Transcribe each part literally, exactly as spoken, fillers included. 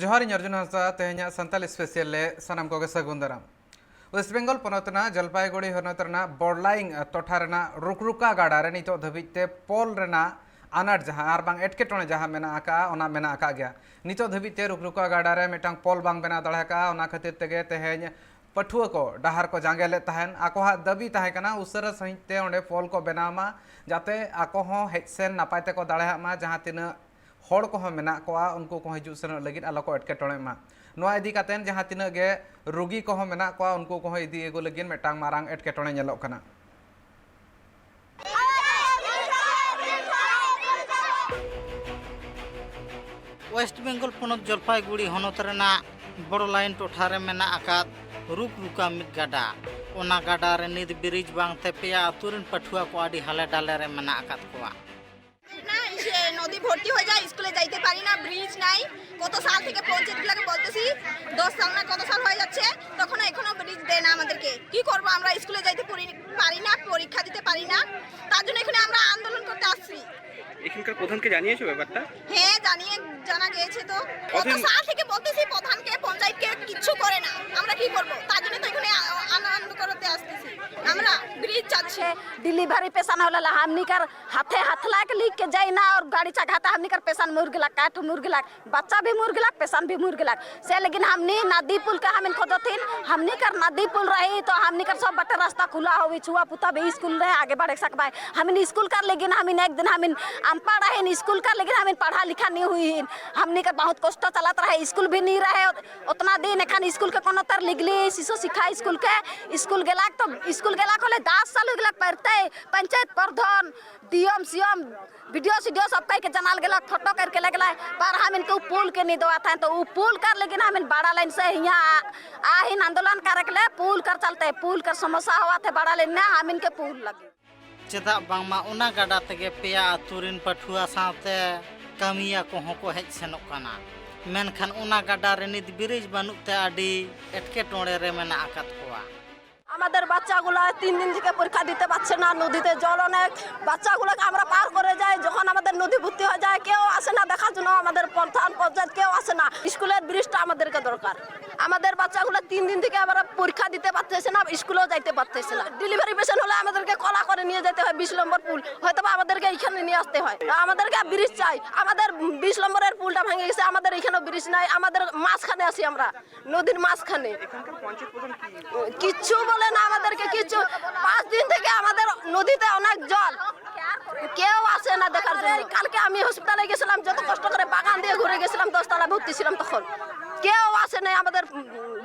ᱡᱚᱦᱟᱨ, ᱤᱧ ᱚᱨᱡᱩᱱ ᱦᱟᱸᱥᱫᱟ᱾ ᱛᱮᱦᱮᱧᱟᱜ ᱥᱟᱱᱛᱟᱞᱤ ᱥᱯᱮᱥᱟᱞ ᱨᱮ ᱥᱟᱱᱟᱢ ᱠᱚᱜᱮ ᱥᱟᱹᱜᱩᱱ ᱫᱟᱨᱟᱢ᱾ ᱣᱮᱥᱴ ᱵᱮᱝᱜᱚᱞ ᱯᱚᱱᱚᱛ ᱨᱮᱱᱟᱜ ᱡᱚᱞᱯᱟᱭᱜᱩᱲᱤ ᱦᱚᱱᱚᱛ ᱨᱮᱱᱟᱜ ᱵᱚᱲᱞᱟᱭᱤᱝ ᱴᱚᱴᱷᱟ ᱨᱮᱱᱟᱜ ᱨᱩᱠᱨᱩᱠᱟ ᱜᱟᱰᱟ ᱨᱮ ᱱᱤᱛᱚᱜ ᱫᱷᱟᱹᱵᱤᱡ ᱛᱮ ᱯᱳᱞ ᱨᱮᱱᱟᱜ ᱟᱱᱟᱴ ᱡᱟᱦᱟᱸ ᱟᱨ ᱵᱟᱝ ᱮᱴᱠᱮᱴᱚᱬᱮ ᱡᱟᱦᱟᱸ ᱢᱮᱱᱟᱜ ᱟᱠᱟᱫᱼᱟ, ᱚᱱᱟ ᱢᱮᱱᱟᱜ ᱟᱠᱟᱫ ᱜᱮᱭᱟ᱾ ᱱᱤᱛᱚᱜ ᱫᱷᱟᱹᱵᱤᱡ ᱛᱮ ᱨᱩᱠᱨᱩᱠᱟ ᱜᱟᱰᱟ ᱨᱮ ᱢᱤᱫᱴᱟᱝ ᱯᱳᱞ ᱵᱟᱝ ᱵᱮᱱᱟᱣ ᱫᱟᱲᱮ ᱟᱠᱟᱫᱼᱟ᱾ ᱚᱱᱟ ᱠᱷᱟᱹᱛᱤᱨ ᱛᱮᱜᱮ ᱛᱮᱦᱮᱧ ᱯᱟᱹᱴᱷᱩᱣᱟᱹ ᱠᱚ ᱰᱟᱦᱟᱨ ᱠᱚ ᱡᱟᱸᱜᱮ ᱞᱮᱫ ᱛᱟᱦᱮᱱ᱾ ᱟᱠᱚᱣᱟᱜ ᱫᱟᱹᱵᱤ ᱛᱟᱦᱮᱸ ᱠᱟᱱᱟ ᱩᱥᱟᱹᱨᱟ ᱥᱟᱺᱦᱤᱡ ᱛᱮ ᱚᱸᱰᱮ ᱯᱳᱞ ᱠᱚ ᱵᱮᱱᱟᱣ ᱢᱟ, ᱡᱟᱛᱮ ᱟᱠᱚ ᱦᱚᱸ ᱦᱮᱡ ᱥᱮᱱ ᱱᱟᱯᱟᱭ ᱛᱮᱠᱚ ᱫᱟᱲᱮᱭᱟᱜ ᱢᱟ᱾ ᱡᱟᱦᱟᱸ ᱛᱤᱱᱟᱹᱜ ᱦᱚᱲ ᱠᱚᱦᱚᱸ ᱢᱮᱱᱟᱜ ᱠᱚᱣᱟ, ᱩᱱᱠᱩ ᱠᱚᱦᱚᱸ ᱦᱤᱡᱩᱜ ᱥᱮᱱᱚᱜ ᱞᱟᱹᱜᱤᱫ ᱟᱞᱚ ᱠᱚ ᱮᱴᱠᱮᱴᱚᱬᱮᱜ ᱢᱟ᱾ ᱱᱚᱣᱟ ᱤᱫᱤ ᱠᱟᱛᱮ ᱡᱟᱦᱟᱸ ᱛᱤᱱᱟᱹᱜ ᱜᱮ ᱨᱩᱜᱤ ᱠᱚᱦᱚᱸ ᱢᱮᱱᱟᱜ ᱠᱚᱣᱟ, ᱩᱱᱠᱩ ᱠᱚᱦᱚᱸ ᱤᱫᱤ ᱟᱹᱜᱩ ᱞᱟᱹᱜᱤᱫ ᱢᱤᱫᱴᱟᱝ ᱢᱟᱨᱟᱝ ᱮᱴᱠᱮᱴᱚᱬᱮ ᱧᱮᱞᱚᱜ ᱠᱟᱱᱟ᱾ ᱳᱭᱮᱥᱴ ᱵᱮᱝᱜᱚᱞ ᱯᱚᱱᱚᱛ ᱡᱚᱞᱯᱟᱭᱜᱩᱲᱤ ᱦᱚᱱᱚᱛ ᱨᱮᱱᱟᱜ ᱵᱚᱲᱚ ᱞᱟᱭᱤᱱ ᱴᱚᱴᱷᱟ ᱨᱮ ᱢᱮᱱᱟᱜ ᱟᱠᱟᱫ ᱨᱩᱠ ᱨᱩᱠᱟ ᱢᱤᱫ ᱜᱟᱰᱟ᱾ ᱚᱱᱟ ᱜᱟᱰᱟ ᱨᱮ ᱱᱤᱛ ᱵᱨᱤᱡᱽ ᱵᱟᱝᱛᱮ ᱯᱮᱭᱟ ᱟᱹᱛᱩ ᱨᱮᱱ ᱯᱟᱹᱴᱷᱩᱣᱟᱹ ᱠᱚ ᱟᱹᱰᱤ ᱦᱟᱞᱮ ᱰᱟᱞᱮ ᱨᱮ ᱢᱮᱱᱟᱜ ᱟᱠᱟᱫ ᱠᱚᱣᱟ᱾ না, সে নদী ভর্তি হয়ে যায়, স্কুলে যাইতে পারি না, ব্রিজ নাই। কত সাল থেকে পঞ্চায়েতগুলোকে বলতেছি, দশ সাল না কত সাল হয়ে যাচ্ছে, তখন এখনো ব্রিজ দেয় না আমাদেরকে। কি করব আমরা, স্কুলে যাইতে পরি- পারি না, পরীক্ষা দিতে পারি না, তার জন্য এখানে আমরা আন্দোলন করতে আসছি। এখানকার প্রধানকে জানিয়েছো ব্যাপারটা? হ্যাঁ, জানিয়ে জানা গিয়েছে তো। কত প্রধান- সাল থেকে বলতেছি প্রধানকে, পঞ্চায়েতকে, কিচ্ছু করে না। আমরা কি করব? তার জন্য তো এখানে আ- আন্দোলন করতে আসতেছি। আমরা ব্রিজ চাচ্ছি। डिलीवरी पेशेंट होला, हमनी कर हाथे हथला के लिख के जाइना और गाड़ी चघाता, हमनी कर पेशेंट मुर्गला, काठ मुर्गला, बच्चा भी मुर्गला, पेशेंट भी मुर्गला। से लेकिन हमनी नदी पुल का हमिन खोजथिन, हमनी कर नदी पुल रही तो हमनी कर सब बटे रास्ता खुला होवी, छुआ पुता भी स्कूल रहे आगे बढ़े सकबाय। हमिन स्कूल कर लेकिन हमिन एक दिन हमिन अनपढ़ रहे स्कूल कर लेकिन हमिन पढ़ा लिखा नहीं हुई। हमनी कर बहुत कष्ट चलत रहे, स्कूल भी नहीं रहे उतना दिन। एखन स्कूल के कोनो तर लिगली शिशु शिक्षा स्कूल के, स्कूल गेलाक तो स्कूल गेलाक होले दस साल हो गेलाक पढ़ते। पंचायत प्रधान, डीएम सीएम, बीडीओ सीडीओ सब कह के जनाल गेलाक, फोटो करके लगला। पर हम इनको पुल के नहीं दवा था तो उ पुल कर लेकिन हम इन बड़ा लाइन से यहाँ आ- आहिन आंदोलन करे के ले पुल कर चलते। पुल कर समस्या हुआ थे बड़ा लाइन में हम इनके पुल लगे। ᱪᱮᱫᱟᱜ ᱵᱟᱝᱢᱟ ᱚᱱᱟ ᱜᱟᱰᱟ ᱛᱮᱜᱮ ᱯᱮᱭᱟ ᱟᱹᱛᱩ ᱨᱤᱱ ᱯᱟᱹᱴᱷᱩᱣᱟᱹ ᱥᱟᱶᱛᱮ ᱠᱟᱹᱢᱤᱭᱟᱹ ᱠᱚᱦᱚᱸ ᱠᱚ ᱦᱮᱡ ᱥᱮᱱᱚᱜ ᱠᱟᱱᱟ᱾ ᱢᱮᱱᱠᱷᱟᱱ ᱚᱱᱟ ᱜᱟᱰᱟ ᱨᱮ ᱱᱤᱛ ᱵᱨᱤᱡᱽ ᱵᱟᱹᱱᱩᱜ ᱛᱮ ᱟᱹᱰᱤ ᱮᱴᱠᱮᱴᱚᱬᱮ ᱨᱮ ᱢᱮᱱᱟᱜ ᱟᱠᱟᱫ ᱠᱚᱣᱟ᱾ আমাদের বাচ্চাগুলো তিন দিন থেকে পরীক্ষা দিতে পারছে না, নদীতে জল অনেক। বাচ্চাগুলোকে আমরা পার করে যাই, যখন আমাদের নদী ভর্তি হয়ে যায়, কেউ আসে না দেখার জন্য, আমাদের প্রধান পঞ্চায়েত কেউ আসে না। স্কুলের ব্রিজটা আমাদেরকে দরকার। আমাদের বাচ্চাগুলো তিন দিন থেকে আবার পরীক্ষা দিতে পারতেছে না, স্কুলেও যাইতে পারতেছে না। ডেলিভারি পেশেন্ট হলে আমাদেরকে কলা করে নিয়ে যেতে হয় বিশ নম্বর পুল, হয়তো বা আমাদেরকে এখানে নিয়ে আসতে হয়। আমাদেরকে ব্রিজ চাই, আমাদের বিশ নম্বরের পুলটা ভেঙে গেছে, আমাদের এখানেও ব্রিজ নাই, আমাদের মাঝখানে আছি আমরা, নদীর মাঝখানে। কিচ্ছু বলে না আমাদেরকে, কিচ্ছু। পাঁচ দিন থেকে আমাদের নদীতে অনেক জল, কেউ আসে না দেখার জন্য। কালকে আমি হসপিটালে গেছিলাম, যত কষ্ট করে বাগান দিয়ে ঘুরে গেছিলাম, দশতলা ভর্তি ছিলাম তখন। কেউ আসে নাই আমাদের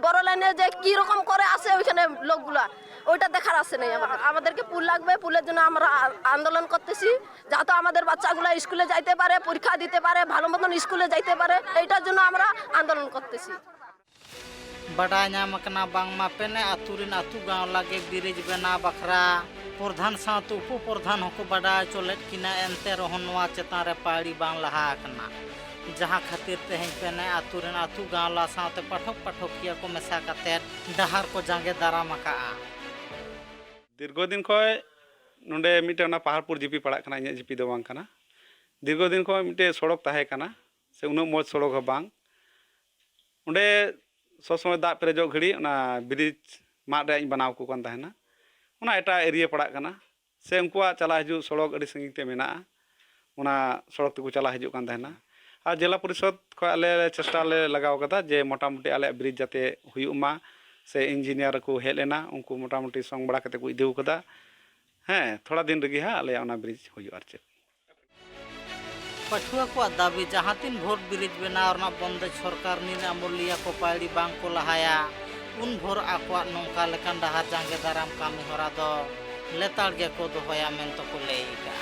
বড় লাইনে, যে কি রকম করে আসে ওইখানে লোকগুলা, ওইটা দেখার আসে নাই আমাদের। আমাদেরকে পুল লাগবে, পুলের জন্য আমরা আ- আন্দোলন করতেছি, যাতে আমাদের বাচ্চাগুলা স্কুলে যাইতে পারে, পরীক্ষা দিতে পারে, ভালো মতন স্কুলে যাইতে পারে, এইটার জন্য আমরা আন্দোলন করতেছি। ᱵᱟᱰᱟᱭ ᱧᱟᱢ ᱟᱠᱟᱱᱟ ᱵᱟᱝᱢᱟ ᱯᱮᱱᱮ ᱟᱹᱛᱩ ᱨᱮᱱ ᱟᱹᱛᱩ ᱜᱟᱶᱞᱟ ᱜᱮ ᱵᱤᱨᱤᱡᱽ ᱵᱮᱱᱟᱣ ᱵᱟᱠᱷᱨᱟ ᱯᱨᱚᱫᱷᱟᱱ ᱥᱟᱶᱛᱮ ᱩᱯᱚ ᱯᱨᱚᱫᱷᱟᱱ ᱦᱚᱸᱠᱚ ᱵᱟᱰᱟᱭ ᱦᱚᱪᱚ ᱞᱮᱫ ᱠᱤᱱᱟ, ᱮᱱᱛᱮ ᱨᱮᱦᱚᱸ ᱱᱚᱣᱟ ᱪᱮᱛᱟᱱ ᱨᱮ ᱯᱟᱹᱭᱲᱤ ᱵᱟᱝ ᱞᱟᱦᱟ ᱟᱠᱟᱱᱟ᱾ ᱡᱟᱦᱟᱸ ᱠᱷᱟᱹᱛᱤᱨ ᱛᱮᱦᱮᱧ ᱯᱮᱱᱮ ᱟᱹᱛᱩ ᱨᱮᱱ ᱟᱹᱛᱩ ᱜᱟᱶᱞᱟ ᱥᱟᱶᱛᱮ ᱯᱟᱴᱷᱚᱠ ᱯᱟᱴᱷᱚᱠᱤᱭᱟᱹ ᱠᱚ ᱢᱮᱥᱟ ᱠᱟᱛᱮ ᱰᱟᱦᱟᱨ ᱠᱚ ᱡᱟᱸᱜᱮ ᱫᱟᱨᱟᱢ ᱟᱠᱟᱜᱼᱟ᱾ ᱫᱤᱨᱜᱷᱚ ᱫᱤᱱ ᱠᱷᱚᱱ ᱱᱚᱰᱮ ᱢᱤᱫᱴᱮᱱ ᱚᱱᱟ ᱯᱟᱦᱟᱲᱯᱩᱨ ᱡᱤᱯᱤ ᱯᱟᱲᱟᱜ ᱠᱟᱱᱟ, ᱤᱧᱟᱹᱜ ᱡᱤᱯᱤ ᱫᱚ ᱵᱟᱝ ᱠᱟᱱᱟ᱾ ᱫᱤᱨᱜᱷᱚ ᱫᱤᱱ ᱠᱷᱚᱱ ᱢᱤᱫᱴᱮᱱ ᱥᱚᱲᱚᱠ ᱛᱟᱦᱮᱸ ᱠᱟᱱᱟ, ᱥᱮ ᱩᱱᱟᱹᱜ ᱢᱚᱡᱽ ᱥᱚᱲᱚᱠ ᱦᱚᱸ ᱵᱟᱝ᱾ ᱚᱸᱰᱮ ᱥᱚᱵᱽ ᱥᱚᱢᱚᱭ ᱫᱟᱜ ᱯᱮᱨᱮᱡᱚᱜ ᱜᱷᱟᱹᱲᱤᱡ ᱚᱱᱟ ᱵᱨᱤᱡᱽ ᱢᱟᱫ ᱨᱮᱭᱟᱜ ᱤᱧ ᱵᱮᱱᱟᱣ ᱟᱠᱚ ᱠᱟᱱ ᱛᱟᱦᱮᱱᱟ᱾ ᱚᱱᱟ ᱮᱴᱟᱜ ᱮᱨᱤᱭᱟ ᱯᱟᱲᱟᱜ ᱠᱟᱱᱟ, ᱥᱮ ᱩᱱᱠᱩᱣᱟᱜ ᱪᱟᱞᱟᱜ ᱦᱤᱡᱩᱜ ᱥᱚᱲᱚᱠ ᱟᱹᱰᱤ ᱥᱟᱺᱜᱤᱧ ᱛᱮ ᱢᱮᱱᱟᱜᱼᱟ, ᱚᱱᱟ ᱥᱚᱲᱚᱠ ᱛᱮᱠᱚ ᱪᱟᱞᱟᱜ ᱦᱤᱡᱩᱜ ᱠᱟᱱ ᱛᱟᱦᱮᱱᱟ᱾ ᱟᱨ ᱡᱮᱞᱟ ᱯᱚᱨᱤᱥᱚᱫᱽ ᱠᱷᱚᱱ ᱟᱞᱮ ᱪᱮᱥᱴᱟ ᱞᱮ ᱞᱟᱜᱟᱣ ᱠᱟᱫᱟ ᱡᱮ ᱢᱚᱴᱟᱢᱩᱴᱤ ᱟᱞᱮᱭᱟᱜ ᱵᱨᱤᱡᱽ ᱡᱟᱛᱮ ᱦᱩᱭᱩᱜ ᱢᱟ, ᱥᱮ ᱤᱧᱡᱤᱱᱤᱭᱟᱨ ᱠᱚ ᱦᱮᱡ ᱞᱮᱱᱟ, ᱩᱱᱠᱩ ᱢᱚᱴᱟᱢᱩᱴᱤ ᱥᱚᱝ ᱵᱟᱲᱟ ᱠᱟᱛᱮ ᱠᱚ ᱤᱫᱤ ᱠᱟᱫᱟ᱾ ᱦᱮᱸ, ᱛᱷᱚᱲᱟ ᱫᱤᱱ ᱨᱮᱜᱮ ᱦᱟᱸᱜ ᱟᱞᱮᱭᱟᱜ ᱚᱱᱟ ᱵᱨᱤᱡᱽ ᱦᱩᱭᱩᱜᱼᱟ ᱟᱨ ᱪᱮᱫ᱾ ᱯᱟᱹᱴᱷᱩᱣᱟᱹ ᱠᱚᱣᱟᱜ ᱫᱟᱹᱵᱤ, ᱡᱟᱦᱟᱸ ᱛᱤᱱ ᱵᱷᱳᱨ ᱵᱨᱤᱡᱽ ᱵᱮᱱᱟᱣ ᱨᱮᱱᱟᱜ ᱵᱚᱱᱫᱮᱡᱽ ᱥᱚᱨᱠᱟᱨ ᱱᱤᱨᱟᱢᱚᱞᱤᱭᱟ ᱠᱚ ᱯᱟᱹᱭᱲᱤ ᱵᱟᱝ ᱠᱚ ᱞᱟᱦᱟᱭᱟ, ᱩᱱ ᱵᱷᱳᱨ ᱟᱠᱚᱣᱟᱜ ᱱᱚᱝᱠᱟ ᱞᱮᱠᱟᱱ ᱰᱟᱦᱟᱨ ᱡᱟᱸᱜᱮ ᱫᱟᱨᱟᱢ ᱠᱟᱹᱢᱤ ᱦᱚᱨᱟ ᱫᱚ ᱞᱮᱛᱟᱲ ᱜᱮᱠᱚ ᱫᱚᱦᱚᱭᱟ ᱢᱮᱱᱛᱮ ᱠᱚ ᱞᱟᱹᱭ ᱟᱠᱟᱫᱼᱟ᱾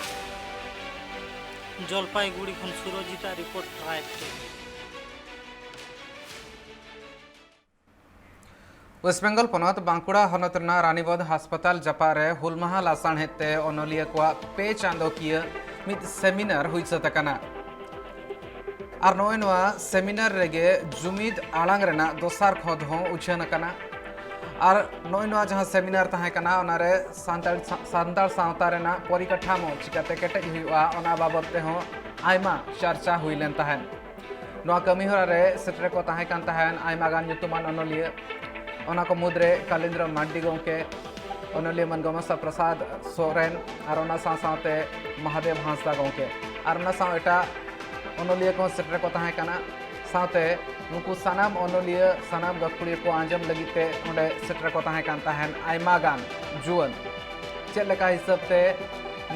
ᱡᱚᱞᱯᱟᱭᱜᱩᱲᱤ ᱠᱷᱚᱱ ᱥᱩᱨᱚᱡᱤᱛ ᱟᱜ report, tribe TV. West Bengal ᱯᱚᱱᱚᱛ ᱵᱟᱸᱠᱩᱲᱟ ᱦᱚᱱᱚᱛ ᱨᱮᱱᱟᱜ ᱨᱟᱱᱤᱵᱚᱸᱫᱷ ᱦᱟᱥᱯᱟᱛᱟᱞ ᱡᱟᱯᱟᱜ ᱨᱮ ᱦᱩᱞ ᱢᱟᱦᱟ ᱞᱟᱥᱟᱬᱦᱮᱫ ᱛᱮ ᱚᱱᱚᱞᱤᱭᱟᱹ ᱠᱚᱣᱟᱜ ᱯᱮ ᱪᱟᱸᱫᱚᱠᱤᱭᱟᱹ ᱢᱤᱫ ᱥᱮᱢᱤᱱᱟᱨ ᱦᱩᱭ ᱥᱟᱹᱛ ᱟᱠᱟᱱᱟ᱾ ᱟᱨ ᱱᱚᱜᱼᱚᱭ ᱱᱚᱣᱟ ᱥᱮᱢᱤᱱᱟᱨ ᱨᱮᱜᱮ ᱡᱩᱢᱤᱫ ᱟᱲᱟᱝ ᱨᱮᱱᱟᱜ ᱫᱚᱥᱟᱨ ᱠᱷᱚᱸᱫ ᱦᱚᱸ ᱩᱪᱷᱟᱹᱱ ᱟᱠᱟᱱᱟ᱾ ᱟᱨ ᱱᱚᱜᱼᱚᱭ ᱱᱚᱣᱟ ᱡᱟᱦᱟᱸ ᱥᱮᱢᱤᱱᱟᱨ ᱛᱟᱦᱮᱸ ᱠᱟᱱᱟ, ᱚᱱᱟᱨᱮ ᱥᱟᱱᱛᱟᱲ ᱥᱟ- ᱥᱟᱱᱛᱟᱲ ᱥᱟᱶᱛᱟ ᱨᱮᱱᱟᱜ ᱯᱚᱨᱤᱠᱟᱴᱷᱟᱢᱳ ᱪᱤᱠᱟᱹᱛᱮ ᱠᱮᱴᱮᱡ ᱦᱩᱭᱩᱜᱼᱟ, ᱚᱱᱟ ᱵᱟᱵᱚᱫ ᱛᱮᱦᱚᱸ ᱟᱭᱢᱟ ᱪᱟᱨᱪᱟ ᱦᱩᱭ ᱞᱮᱱ ᱛᱟᱦᱮᱸᱫ᱾ ᱱᱚᱣᱟ ᱠᱟᱹᱢᱤ ᱦᱚᱨᱟ ᱨᱮ ᱥᱮᱴᱮᱨ ᱠᱚ ᱛᱟᱦᱮᱸ ᱠᱟᱱ ᱛᱟᱦᱮᱸᱱ ᱟᱭᱢᱟ ᱜᱟᱱ ᱧᱩᱛᱩᱢᱟᱱ ᱚᱱᱚᱞᱤᱭᱟᱹ᱾ ᱚᱱᱟ ᱠᱚ ᱢᱩᱫᱽᱨᱮ ᱠᱟᱞᱤᱱᱫᱨᱚ ᱢᱟᱱᱰᱤ ᱜᱚᱢᱠᱮ, ᱚᱱᱚᱞᱤᱭᱟᱹ ᱢᱟᱱ ᱜᱚᱢᱟᱥᱟ ᱯᱨᱚᱥᱟᱫᱽ ᱥᱚᱨᱮᱱ ᱟᱨ ᱚᱱᱟ ᱥᱟᱶ ᱥᱟᱶᱛᱮ ᱢᱚᱦᱟᱫᱮᱵ ᱦᱟᱸᱥᱫᱟ ᱜᱚᱢᱠᱮ ᱟᱨ ᱚᱱᱟ ᱥᱟᱶ ᱮᱴᱟᱜ ᱚᱱᱚᱞᱤᱭᱟᱹ ᱠᱚᱦᱚᱸ ᱥᱮᱴᱮᱨ ᱠᱚ ᱛᱟᱦᱮᱸ ᱠᱟᱱᱟ᱾ ᱥᱟᱶᱛᱮ ᱱᱩᱠᱩ ᱥᱟᱱᱟᱢ ᱚᱱᱚᱞᱤᱭᱟᱹ, ᱥᱟᱱᱟᱢ ᱜᱟᱹᱠᱷᱩᱲᱤᱭᱟᱹ ᱠᱚ ᱟᱸᱡᱚᱢ ᱞᱟᱹᱜᱤᱫ ᱛᱮ ᱚᱸᱰᱮ ᱥᱮᱴᱮᱨ ᱠᱚ ᱛᱟᱦᱮᱸ ᱠᱟᱱ ᱛᱟᱦᱮᱸᱱ ᱟᱭᱢᱟ ᱜᱟᱱ ᱡᱩᱣᱟᱹᱱ᱾ ᱪᱮᱫ ᱞᱮᱠᱟ ᱦᱤᱥᱟᱹᱵ ᱛᱮ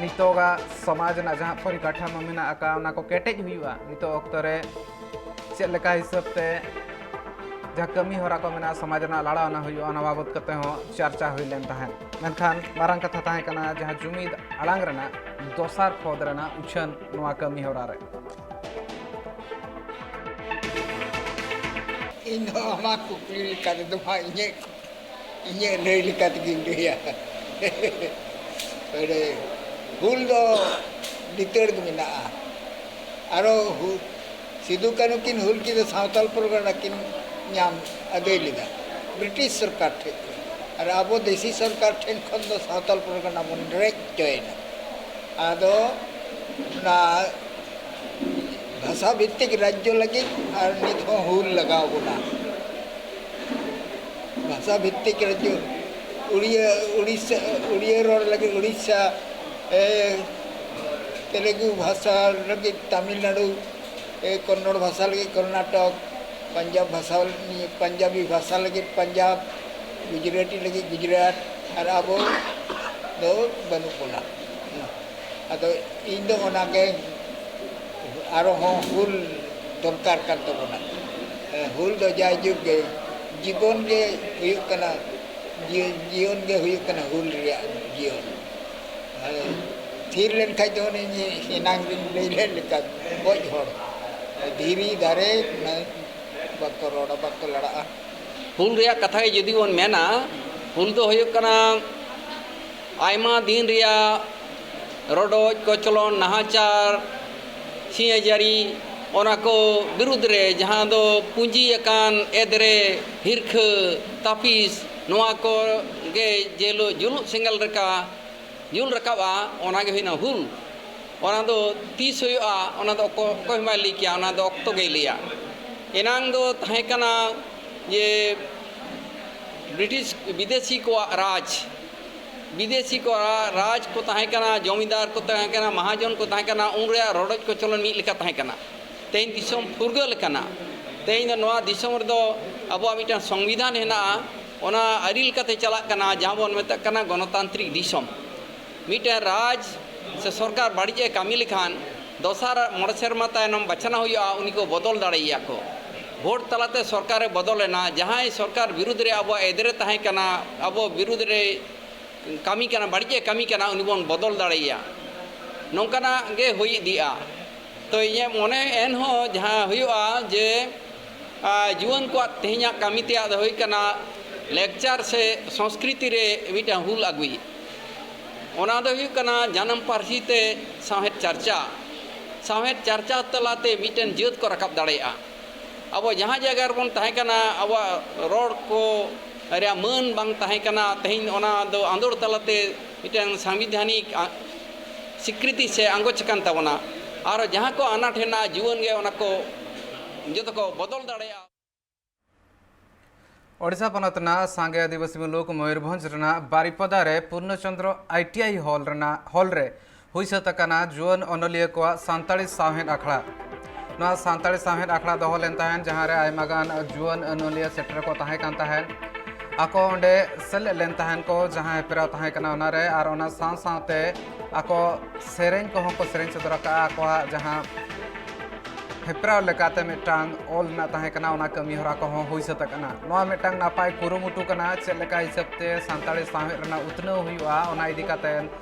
ᱱᱤᱛᱚᱜᱟᱜ ᱥᱚᱢᱟᱡᱽ ᱨᱮᱱᱟᱜ ᱡᱟᱦᱟᱸ ᱯᱚᱨᱤᱠᱟᱴᱷᱟᱢᱳ ᱢᱮᱱᱟᱜ ᱟᱠᱟᱫ, ᱚᱱᱟ ᱠᱚ ᱠᱮᱴᱮᱡ ᱦᱩᱭᱩᱜᱼᱟ, ᱱᱤᱛᱚᱜ ᱚᱠᱛᱚ ᱨᱮ ᱪᱮᱫ ᱞᱮᱠᱟ ᱦᱤᱥᱟᱹᱵ ᱛᱮ ᱡᱟᱦᱟᱸ ᱠᱟᱹᱢᱤ ᱦᱚᱨᱟ ᱠᱚ ᱢᱮᱱᱟᱜᱼᱟ, ᱥᱚᱢᱟᱡᱽ ᱨᱮᱱᱟᱜ ᱞᱟᱲᱟᱣᱱᱟ ᱦᱩᱭᱩᱜᱼᱟ, ᱚᱱᱟ ᱵᱟᱵᱚᱛ ᱠᱟᱛᱮ ᱦᱚᱸ ᱪᱟᱨᱪᱟ ᱦᱩᱭ ᱞᱮᱱ ᱛᱟᱦᱮᱸᱫ᱾ ᱢᱮᱱᱠᱷᱟᱱ ᱢᱟᱨᱟᱝ ᱠᱟᱛᱷᱟ ᱛᱟᱦᱮᱸ ᱠᱟᱱᱟ ᱡᱟᱦᱟᱸ ᱡᱩᱢᱤᱫ ᱟᱲᱟᱝ ᱨᱮᱱᱟᱜ ᱫᱚᱥᱟᱨ ᱯᱚᱫ ᱨᱮᱱᱟᱜ ᱩᱪᱷᱟᱹᱱ ᱱᱚᱣᱟ ᱠᱟᱹᱢᱤ ᱦᱚᱨᱟ ᱨᱮ᱾ ᱤᱧ ᱫᱚ ᱟᱢᱟᱜ ᱠᱩᱠᱞᱤ ᱞᱮᱠᱟ ᱛᱮᱫᱚ ᱦᱟᱸᱜ ᱤᱧᱟᱹᱜ, ᱤᱧᱟᱹᱜ ᱞᱟᱹᱭ ᱞᱮᱠᱟ ᱛᱮᱜᱤᱧ ᱞᱟᱹᱭᱟ᱾ ᱟᱹᱰᱤ ᱦᱩᱞ ᱫᱚ ᱞᱤᱛᱟᱹᱲ ᱜᱮ ᱢᱮᱱᱟᱜᱼᱟ᱾ ᱟᱨᱚ ᱦᱩ-, ᱥᱤᱫᱩ ᱠᱟᱹᱱᱦᱩ ᱠᱤᱱ ᱦᱩᱞ ᱠᱮᱫᱟ, ᱥᱟᱶᱛᱟᱞ ᱯᱚᱨᱜᱟᱱᱟ ᱠᱤᱱ ᱧᱟᱢ ᱟᱹᱫᱟᱹᱭ ᱞᱮᱫᱟ ᱵᱨᱤᱴᱤᱥ ᱥᱚᱨᱠᱟᱨ ᱴᱷᱮᱱ ᱠᱷᱚᱱ᱾ ᱟᱨ ᱟᱵᱚ ᱫᱮᱥᱤ ᱥᱚᱨᱠᱟᱨ ᱴᱷᱮᱱ ᱠᱷᱚᱱ ᱫᱚ ᱥᱟᱶᱛᱟᱞ ᱯᱚᱨᱜᱟᱱᱟ ᱵᱚᱱ ᱨᱮᱡ ᱦᱚᱪᱚᱭᱮᱱᱟ᱾ ᱟᱫᱚ ᱚᱱᱟ ᱵᱷᱟᱥᱟ ᱵᱷᱤᱛᱛᱤᱠ ᱨᱟᱡᱽᱡᱚ ᱞᱟᱹᱜᱤᱫ ᱟᱨ ᱱᱤᱛ ᱦᱚᱸ ᱦᱩᱞ ᱞᱟᱜᱟᱣ ᱵᱚᱱᱟ᱾ ᱵᱷᱟᱥᱟ ᱵᱷᱤᱛᱛᱤᱠ ᱨᱟᱡᱽᱡᱚ, ᱩᱲᱤᱭᱟ, ᱩᱲᱤᱥᱥᱟ, ᱩᱲᱤᱭᱟ ᱨᱚᱲ ᱞᱟᱹᱜᱤᱫ ᱩᱲᱤᱥᱥᱟ, ᱮ, ᱛᱮᱞᱮᱜᱩ ᱵᱷᱟᱥᱟ ᱞᱟᱹᱜᱤᱫ ᱛᱟᱢᱤᱞᱱᱟᱲᱩ, ᱮ, ᱠᱚᱱᱱᱚᱲ ᱵᱷᱟᱥᱟ ᱞᱟᱹᱜᱤᱫ ᱠᱚᱨᱱᱟᱴᱚᱠ, ᱯᱟᱧᱡᱟᱵ ᱵᱷᱟᱥᱟ, ᱯᱟᱧᱡᱟᱵᱤ ᱵᱷᱟᱥᱟ ᱞᱟᱹᱜᱤᱫ ᱯᱟᱧᱡᱟᱵ, ᱜᱩᱡᱽᱨᱟᱴᱤ ᱞᱟᱹᱜᱤᱫ ᱜᱩᱡᱽᱨᱟᱴ, ᱟᱨ ᱟᱵᱚ ᱫᱚ ᱵᱟᱹᱱᱩᱜ ᱵᱚᱱᱟ᱾ ᱟᱫᱚ ᱤᱧ ᱫᱚ ᱚᱱᱟᱜᱮ, ᱟᱨᱦᱚᱸ ᱦᱩᱞ ᱫᱚᱨᱠᱟᱨ ᱠᱟᱱ ᱛᱟᱵᱚᱱᱟ᱾ ᱦᱩᱞ ᱫᱚ ᱡᱟᱭᱡᱩᱜᱽ ᱜᱮ ᱡᱤᱵᱚᱱ ᱜᱮ ᱦᱩᱭᱩᱜ ᱠᱟᱱᱟ, ᱡᱤᱭᱚᱱ, ᱡᱤᱭᱚᱱ ᱜᱮ ᱦᱩᱭᱩᱜ ᱠᱟᱱᱟ ᱦᱩᱞ ᱨᱮᱭᱟᱜ ᱡᱤᱭᱚᱱ᱾ ᱟᱨ ᱛᱷᱤᱨ ᱞᱮᱱᱠᱷᱟᱡ ᱫᱚ ᱚᱱᱮ ᱮᱱᱟᱝ ᱨᱤᱧ ᱞᱟᱹᱭ ᱞᱮᱫ ᱞᱮᱠᱟ ᱜᱚᱡ ᱦᱚᱲ, ᱫᱷᱤᱨᱤ ᱫᱟᱨᱮ ᱵᱟᱠᱚ ᱨᱚᱲᱟ, ᱵᱟᱠᱚ ᱞᱟᱲᱟᱜᱼᱟ᱾ ᱦᱩᱞ ᱨᱮᱭᱟᱜ ᱠᱟᱛᱷᱟ ᱜᱮ ᱡᱩᱫᱤ ᱵᱚᱱ ᱢᱮᱱᱟ, ᱦᱩᱞ ᱫᱚ ᱦᱩᱭᱩᱜ ᱠᱟᱱᱟ ᱟᱭᱢᱟ ᱫᱤᱱ ᱨᱮᱭᱟᱜ ᱨᱚᱰᱚᱡ, ᱠᱚᱪᱞᱚᱱ, ᱱᱟᱦᱟᱪᱟᱨ, ᱥᱤᱧ ᱡᱟᱹᱨᱤ, ᱚᱱᱟ ᱠᱚ ᱵᱤᱨᱩᱫᱽ ᱨᱮ ᱡᱟᱦᱟᱸ ᱫᱚ ᱯᱩᱸᱡᱤ ᱟᱠᱟᱱ ᱮᱫᱽᱨᱮ, ᱦᱤᱨᱠᱷᱟᱹ, ᱛᱟᱹᱯᱤᱥ, ᱱᱚᱣᱟ ᱠᱚ ᱜᱮ ᱡᱮ ᱦᱤᱞᱳᱜ ᱡᱩᱞᱩᱜ ᱥᱮᱸᱜᱮᱞ ᱞᱮᱠᱟ ᱡᱩᱞ ᱨᱟᱠᱟᱵᱼᱟ, ᱚᱱᱟ ᱜᱮ ᱦᱩᱭᱱᱟ ᱦᱩᱞ᱾ ᱚᱱᱟ ᱫᱚ ᱛᱤᱥ ᱦᱩᱭᱩᱜᱼᱟ, ᱚᱱᱟ ᱫᱚ ᱚᱠᱚ-, ᱚᱠᱚᱭ ᱦᱚᱸ ᱵᱟᱭ ᱞᱟᱹᱭ ᱠᱮᱭᱟ, ᱚᱱᱟ ᱫᱚ ᱚᱠᱛᱚ ᱜᱮᱭ ᱞᱟᱹᱭᱟ᱾ ᱮᱱᱟᱝ ᱫᱚ ᱛᱟᱦᱮᱸ ᱠᱟᱱᱟ ᱡᱮ ᱵᱨᱤᱴᱤᱥ ᱵᱤᱫᱮᱥᱤ ᱠᱚᱣᱟᱜ ᱨᱟᱡᱽ, ᱵᱤᱫᱮᱥᱤ ᱠᱚᱣᱟᱜ ᱨᱟᱡᱽ ᱠᱚ ᱛᱟᱦᱮᱸ ᱠᱟᱱᱟ, ᱡᱚᱢᱤᱫᱟᱨ ᱠᱚ ᱛᱟᱦᱮᱸ ᱠᱟᱱᱟ, ᱢᱟᱦᱟᱡᱚᱱ ᱠᱚ ᱛᱟᱦᱮᱸ ᱠᱟᱱᱟ, ᱩᱱ ᱨᱮᱭᱟᱜ ᱨᱚᱰᱚᱡ ᱠᱚᱪᱚᱞᱚᱱ ᱢᱤᱫ ᱞᱮᱠᱟ ᱛᱟᱦᱮᱸ ᱠᱟᱱᱟ᱾ ᱛᱮᱦᱮᱧ ᱫᱤᱥᱚᱢ ᱯᱷᱩᱨᱜᱟᱹᱞ ᱟᱠᱟᱱᱟ᱾ ᱛᱮᱦᱮᱧ ᱫᱚ ᱱᱚᱣᱟ ᱫᱤᱥᱚᱢ ᱨᱮᱫᱚ ᱟᱵᱚᱣᱟᱜ ᱢᱤᱫᱴᱟᱝ ᱥᱚᱝᱵᱤᱫᱷᱟᱱ ᱦᱮᱱᱟᱜᱼᱟ, ᱚᱱᱟ ᱟᱹᱨᱤ ᱞᱮᱠᱟᱛᱮ ᱪᱟᱞᱟᱜ ᱠᱟᱱᱟ, ᱡᱟᱦᱟᱸ ᱵᱚᱱ ᱢᱮᱛᱟᱜ ᱠᱟᱱᱟ ᱜᱚᱱᱚᱛᱟᱱᱛᱨᱤᱠ ᱫᱤᱥᱚᱢ᱾ ᱢᱤᱫᱴᱟᱝ ᱨᱟᱡᱽ ᱥᱮ ᱥᱚᱨᱠᱟᱨ ᱵᱟᱹᱲᱤᱡ ᱮ ᱠᱟᱹᱢᱤ ᱞᱮᱠᱷᱟᱱ, ᱫᱚᱥᱟᱨ ᱢᱚᱬᱮ ᱥᱮᱨᱢᱟ ᱛᱟᱭᱱᱚᱢ ᱵᱟᱪᱷᱱᱟᱣ ᱦᱩᱭᱩᱜᱼᱟ, ᱩᱱᱤ ᱠᱚ ᱵᱚᱫᱚᱞ ᱫᱟᱲᱮᱭᱟᱭᱟ ᱠᱚ᱾ ᱵᱷᱳᱴ ᱛᱟᱞᱟᱛᱮ ᱥᱚᱨᱠᱟᱨᱮ ᱵᱚᱫᱚᱞᱮᱱᱟ, ᱡᱟᱦᱟᱸᱭ ᱥᱚᱨᱠᱟᱨ ᱵᱤᱨᱩᱫᱽ ᱨᱮ ᱟᱵᱚᱣᱟᱜ ᱮᱫᱨᱮ ᱛᱟᱦᱮᱸ ᱠᱟᱱᱟ, ᱟᱵᱚ ᱵᱤᱨᱩᱫᱽ ᱨᱮ ᱠᱟᱹᱢᱤ ᱠᱟᱱᱟ, ᱵᱟᱹᱲᱤᱡ ᱮ ᱠᱟᱹᱢᱤ ᱠᱟᱱᱟ, ᱩᱱᱤ ᱵᱚᱱ ᱵᱚᱫᱚᱞ ᱫᱟᱲᱮᱭᱟᱭᱟ᱾ ᱱᱚᱝᱠᱟᱱᱟᱜ ᱜᱮ ᱦᱩᱭ ᱤᱫᱤᱜᱼᱟ᱾ ᱛᱚ ᱤᱧᱟᱹᱜ ᱢᱚᱱᱮ ᱮᱱᱦᱚᱸ ᱡᱟᱦᱟᱸ ᱦᱩᱭᱩᱜᱼᱟ ᱡᱮ, ᱟ, ᱡᱩᱣᱟᱹᱱ ᱠᱚᱣᱟᱜ ᱛᱮᱦᱮᱧᱟᱜ ᱠᱟᱹᱢᱤ ᱛᱮᱭᱟᱜ ᱫᱚ ᱦᱩᱭᱩᱜ ᱠᱟᱱᱟ ᱞᱮᱠᱪᱟᱨ ᱥᱮ ᱥᱚᱝᱥᱠᱨᱤᱛᱤ ᱨᱮ ᱢᱤᱫᱴᱟᱝ ᱦᱩᱞ ᱟᱹᱜᱩᱭ᱾ ᱚᱱᱟ ᱫᱚ ᱦᱩᱭᱩᱜ ᱠᱟᱱᱟ ᱡᱟᱱᱟᱢ ᱯᱟᱹᱨᱥᱤ ᱛᱮ ᱥᱟᱶᱦᱮᱫ ᱪᱟᱨᱪᱟ, ᱥᱟᱶᱦᱮᱫ ᱪᱟᱨᱪᱟ ᱛᱟᱞᱟᱛᱮ ᱢᱤᱫᱴᱮᱱ ᱡᱟᱹᱛ ᱠᱚ ᱨᱟᱠᱟᱵ ᱫᱟᱲᱮᱭᱟᱜᱼᱟ᱾ ᱟᱵᱚ ᱡᱟᱦᱟᱸ ᱡᱟᱭᱜᱟ ᱨᱮᱵᱚᱱ ᱛᱟᱦᱮᱸ ᱠᱟᱱᱟ, ᱟᱵᱚᱣᱟᱜ ᱨᱚᱲ ᱠᱚ ᱨᱮᱭᱟᱜ ᱢᱟᱹᱱ ᱵᱟᱝ ᱛᱟᱦᱮᱸ ᱠᱟᱱᱟ, ᱛᱮᱦᱮᱧ ᱚᱱᱟ ᱫᱚ ᱟᱸᱫᱳᱲ ᱛᱟᱞᱟᱛᱮ ᱢᱤᱫᱴᱮᱱ ᱥᱟᱝᱵᱤᱫᱷᱟᱱᱤᱠ ᱟ-, ᱥᱤᱠᱨᱤᱛᱤ ᱥᱮ ᱟᱸᱜᱚᱪ ᱟᱠᱟᱱ ᱛᱟᱵᱚᱱᱟ᱾ ᱟᱨ ᱡᱟᱦᱟᱸ ᱠᱚ ᱟᱱᱟᱴ ᱦᱮᱱᱟᱜᱼᱟ, ᱡᱩᱣᱟᱹᱱ ᱜᱮ ᱚᱱᱟ ᱠᱚ ᱡᱚᱛᱚ ᱠᱚ ᱵᱚᱫᱚᱞ ᱫᱟᱲᱮᱭᱟᱜᱼᱟ᱾ ᱳᱰᱤᱥᱟ ᱯᱚᱱᱚᱛ ᱨᱮᱱᱟᱜ ᱥᱟᱸᱜᱮ ᱟᱹᱫᱤᱵᱟᱹᱥᱤ ᱢᱩᱞᱩᱠ ᱢᱚᱭᱩᱨᱵᱷᱚᱸᱡᱽ ᱨᱮᱱᱟᱜ ᱵᱟᱨᱤᱯᱚᱫᱟ ᱨᱮ Purnachandra I T I hall ᱨᱮᱱᱟᱜ, ᱦᱚᱞ ᱨᱮ ᱦᱩᱭ ᱥᱟᱹᱛ ᱟᱠᱟᱱᱟ ᱡᱩᱣᱟᱹᱱ ᱚᱱᱚᱞᱤᱭᱟᱹ ᱠᱚᱣᱟᱜ ᱥᱟᱱᱛᱟᱲᱤ ᱥᱟᱶᱦᱮᱫ ᱟᱠᱷᱲᱟ᱾ ᱱᱚᱣᱟ ᱥᱟᱱᱛᱟᱲᱤ ᱥᱟᱶᱦᱮᱫ ᱟᱠᱷᱲᱟ ᱫᱚᱦᱚ ᱞᱮᱱ ᱛᱟᱦᱮᱸᱱ, ᱡᱟᱦᱟᱸ ᱨᱮ ᱟᱭᱢᱟ ᱜᱟᱱ ᱡᱩᱣᱟᱹᱱ ᱚᱱᱚᱞᱤᱭᱟᱹ ᱥᱮᱴᱮᱨ ᱠᱚ ᱛᱟᱦᱮᱸ ᱠᱟᱱ ᱛᱟᱦᱮᱸᱱ᱾ ᱟᱠᱚ ᱚᱸᱰᱮ ᱥᱮᱞᱮᱫ ᱞᱮᱱ ᱛᱟᱦᱮᱸᱱ ᱠᱚ, ᱡᱟᱦᱟᱸ ᱦᱮᱯᱨᱟᱣ ᱛᱟᱦᱮᱸ ᱠᱟᱱᱟ ᱚᱱᱟ ᱨᱮ, ᱟᱨ ᱚᱱᱟ ᱥᱟᱶ ᱥᱟᱶᱛᱮ ᱟᱠᱚ ᱥᱮᱨᱮᱧ ᱠᱚᱦᱚᱸ ᱠᱚ ᱥᱮᱨᱮᱧ ᱥᱚᱫᱚᱨ ᱟᱠᱟᱫᱼᱟ᱾ ᱟᱠᱚᱣᱟᱜ ᱡᱟᱦᱟᱸ ᱦᱮᱯᱨᱟᱣ ᱞᱮᱠᱟᱛᱮ ᱢᱤᱫᱴᱟᱝ ᱚᱞ ᱨᱮᱱᱟᱜ ᱛᱟᱦᱮᱸ ᱠᱟᱱᱟ, ᱚᱱᱟ ᱠᱟᱹᱢᱤ ᱦᱚᱨᱟ ᱠᱚᱦᱚᱸ ᱦᱩᱭ ᱥᱟᱹᱛ ᱟᱠᱟᱱᱟ᱾ ᱱᱚᱣᱟ ᱢᱤᱫᱴᱟᱝ ᱱᱟᱯᱟᱭ ᱠᱩᱨᱩᱢᱩᱴᱩ ᱠᱟᱱᱟ, ᱪᱮᱫ ᱞᱮᱠᱟ ᱦᱤᱥᱟᱹᱵ ᱛᱮ ᱥᱟᱱᱛᱟᱲᱤ ᱥᱟᱶᱦᱮᱫ ᱨᱮᱱᱟᱜ ᱩᱛᱱᱟᱹᱣ ᱦᱩᱭᱩᱜᱼᱟ, ᱚᱱᱟ ᱤᱫᱤ ᱠᱟᱛᱮ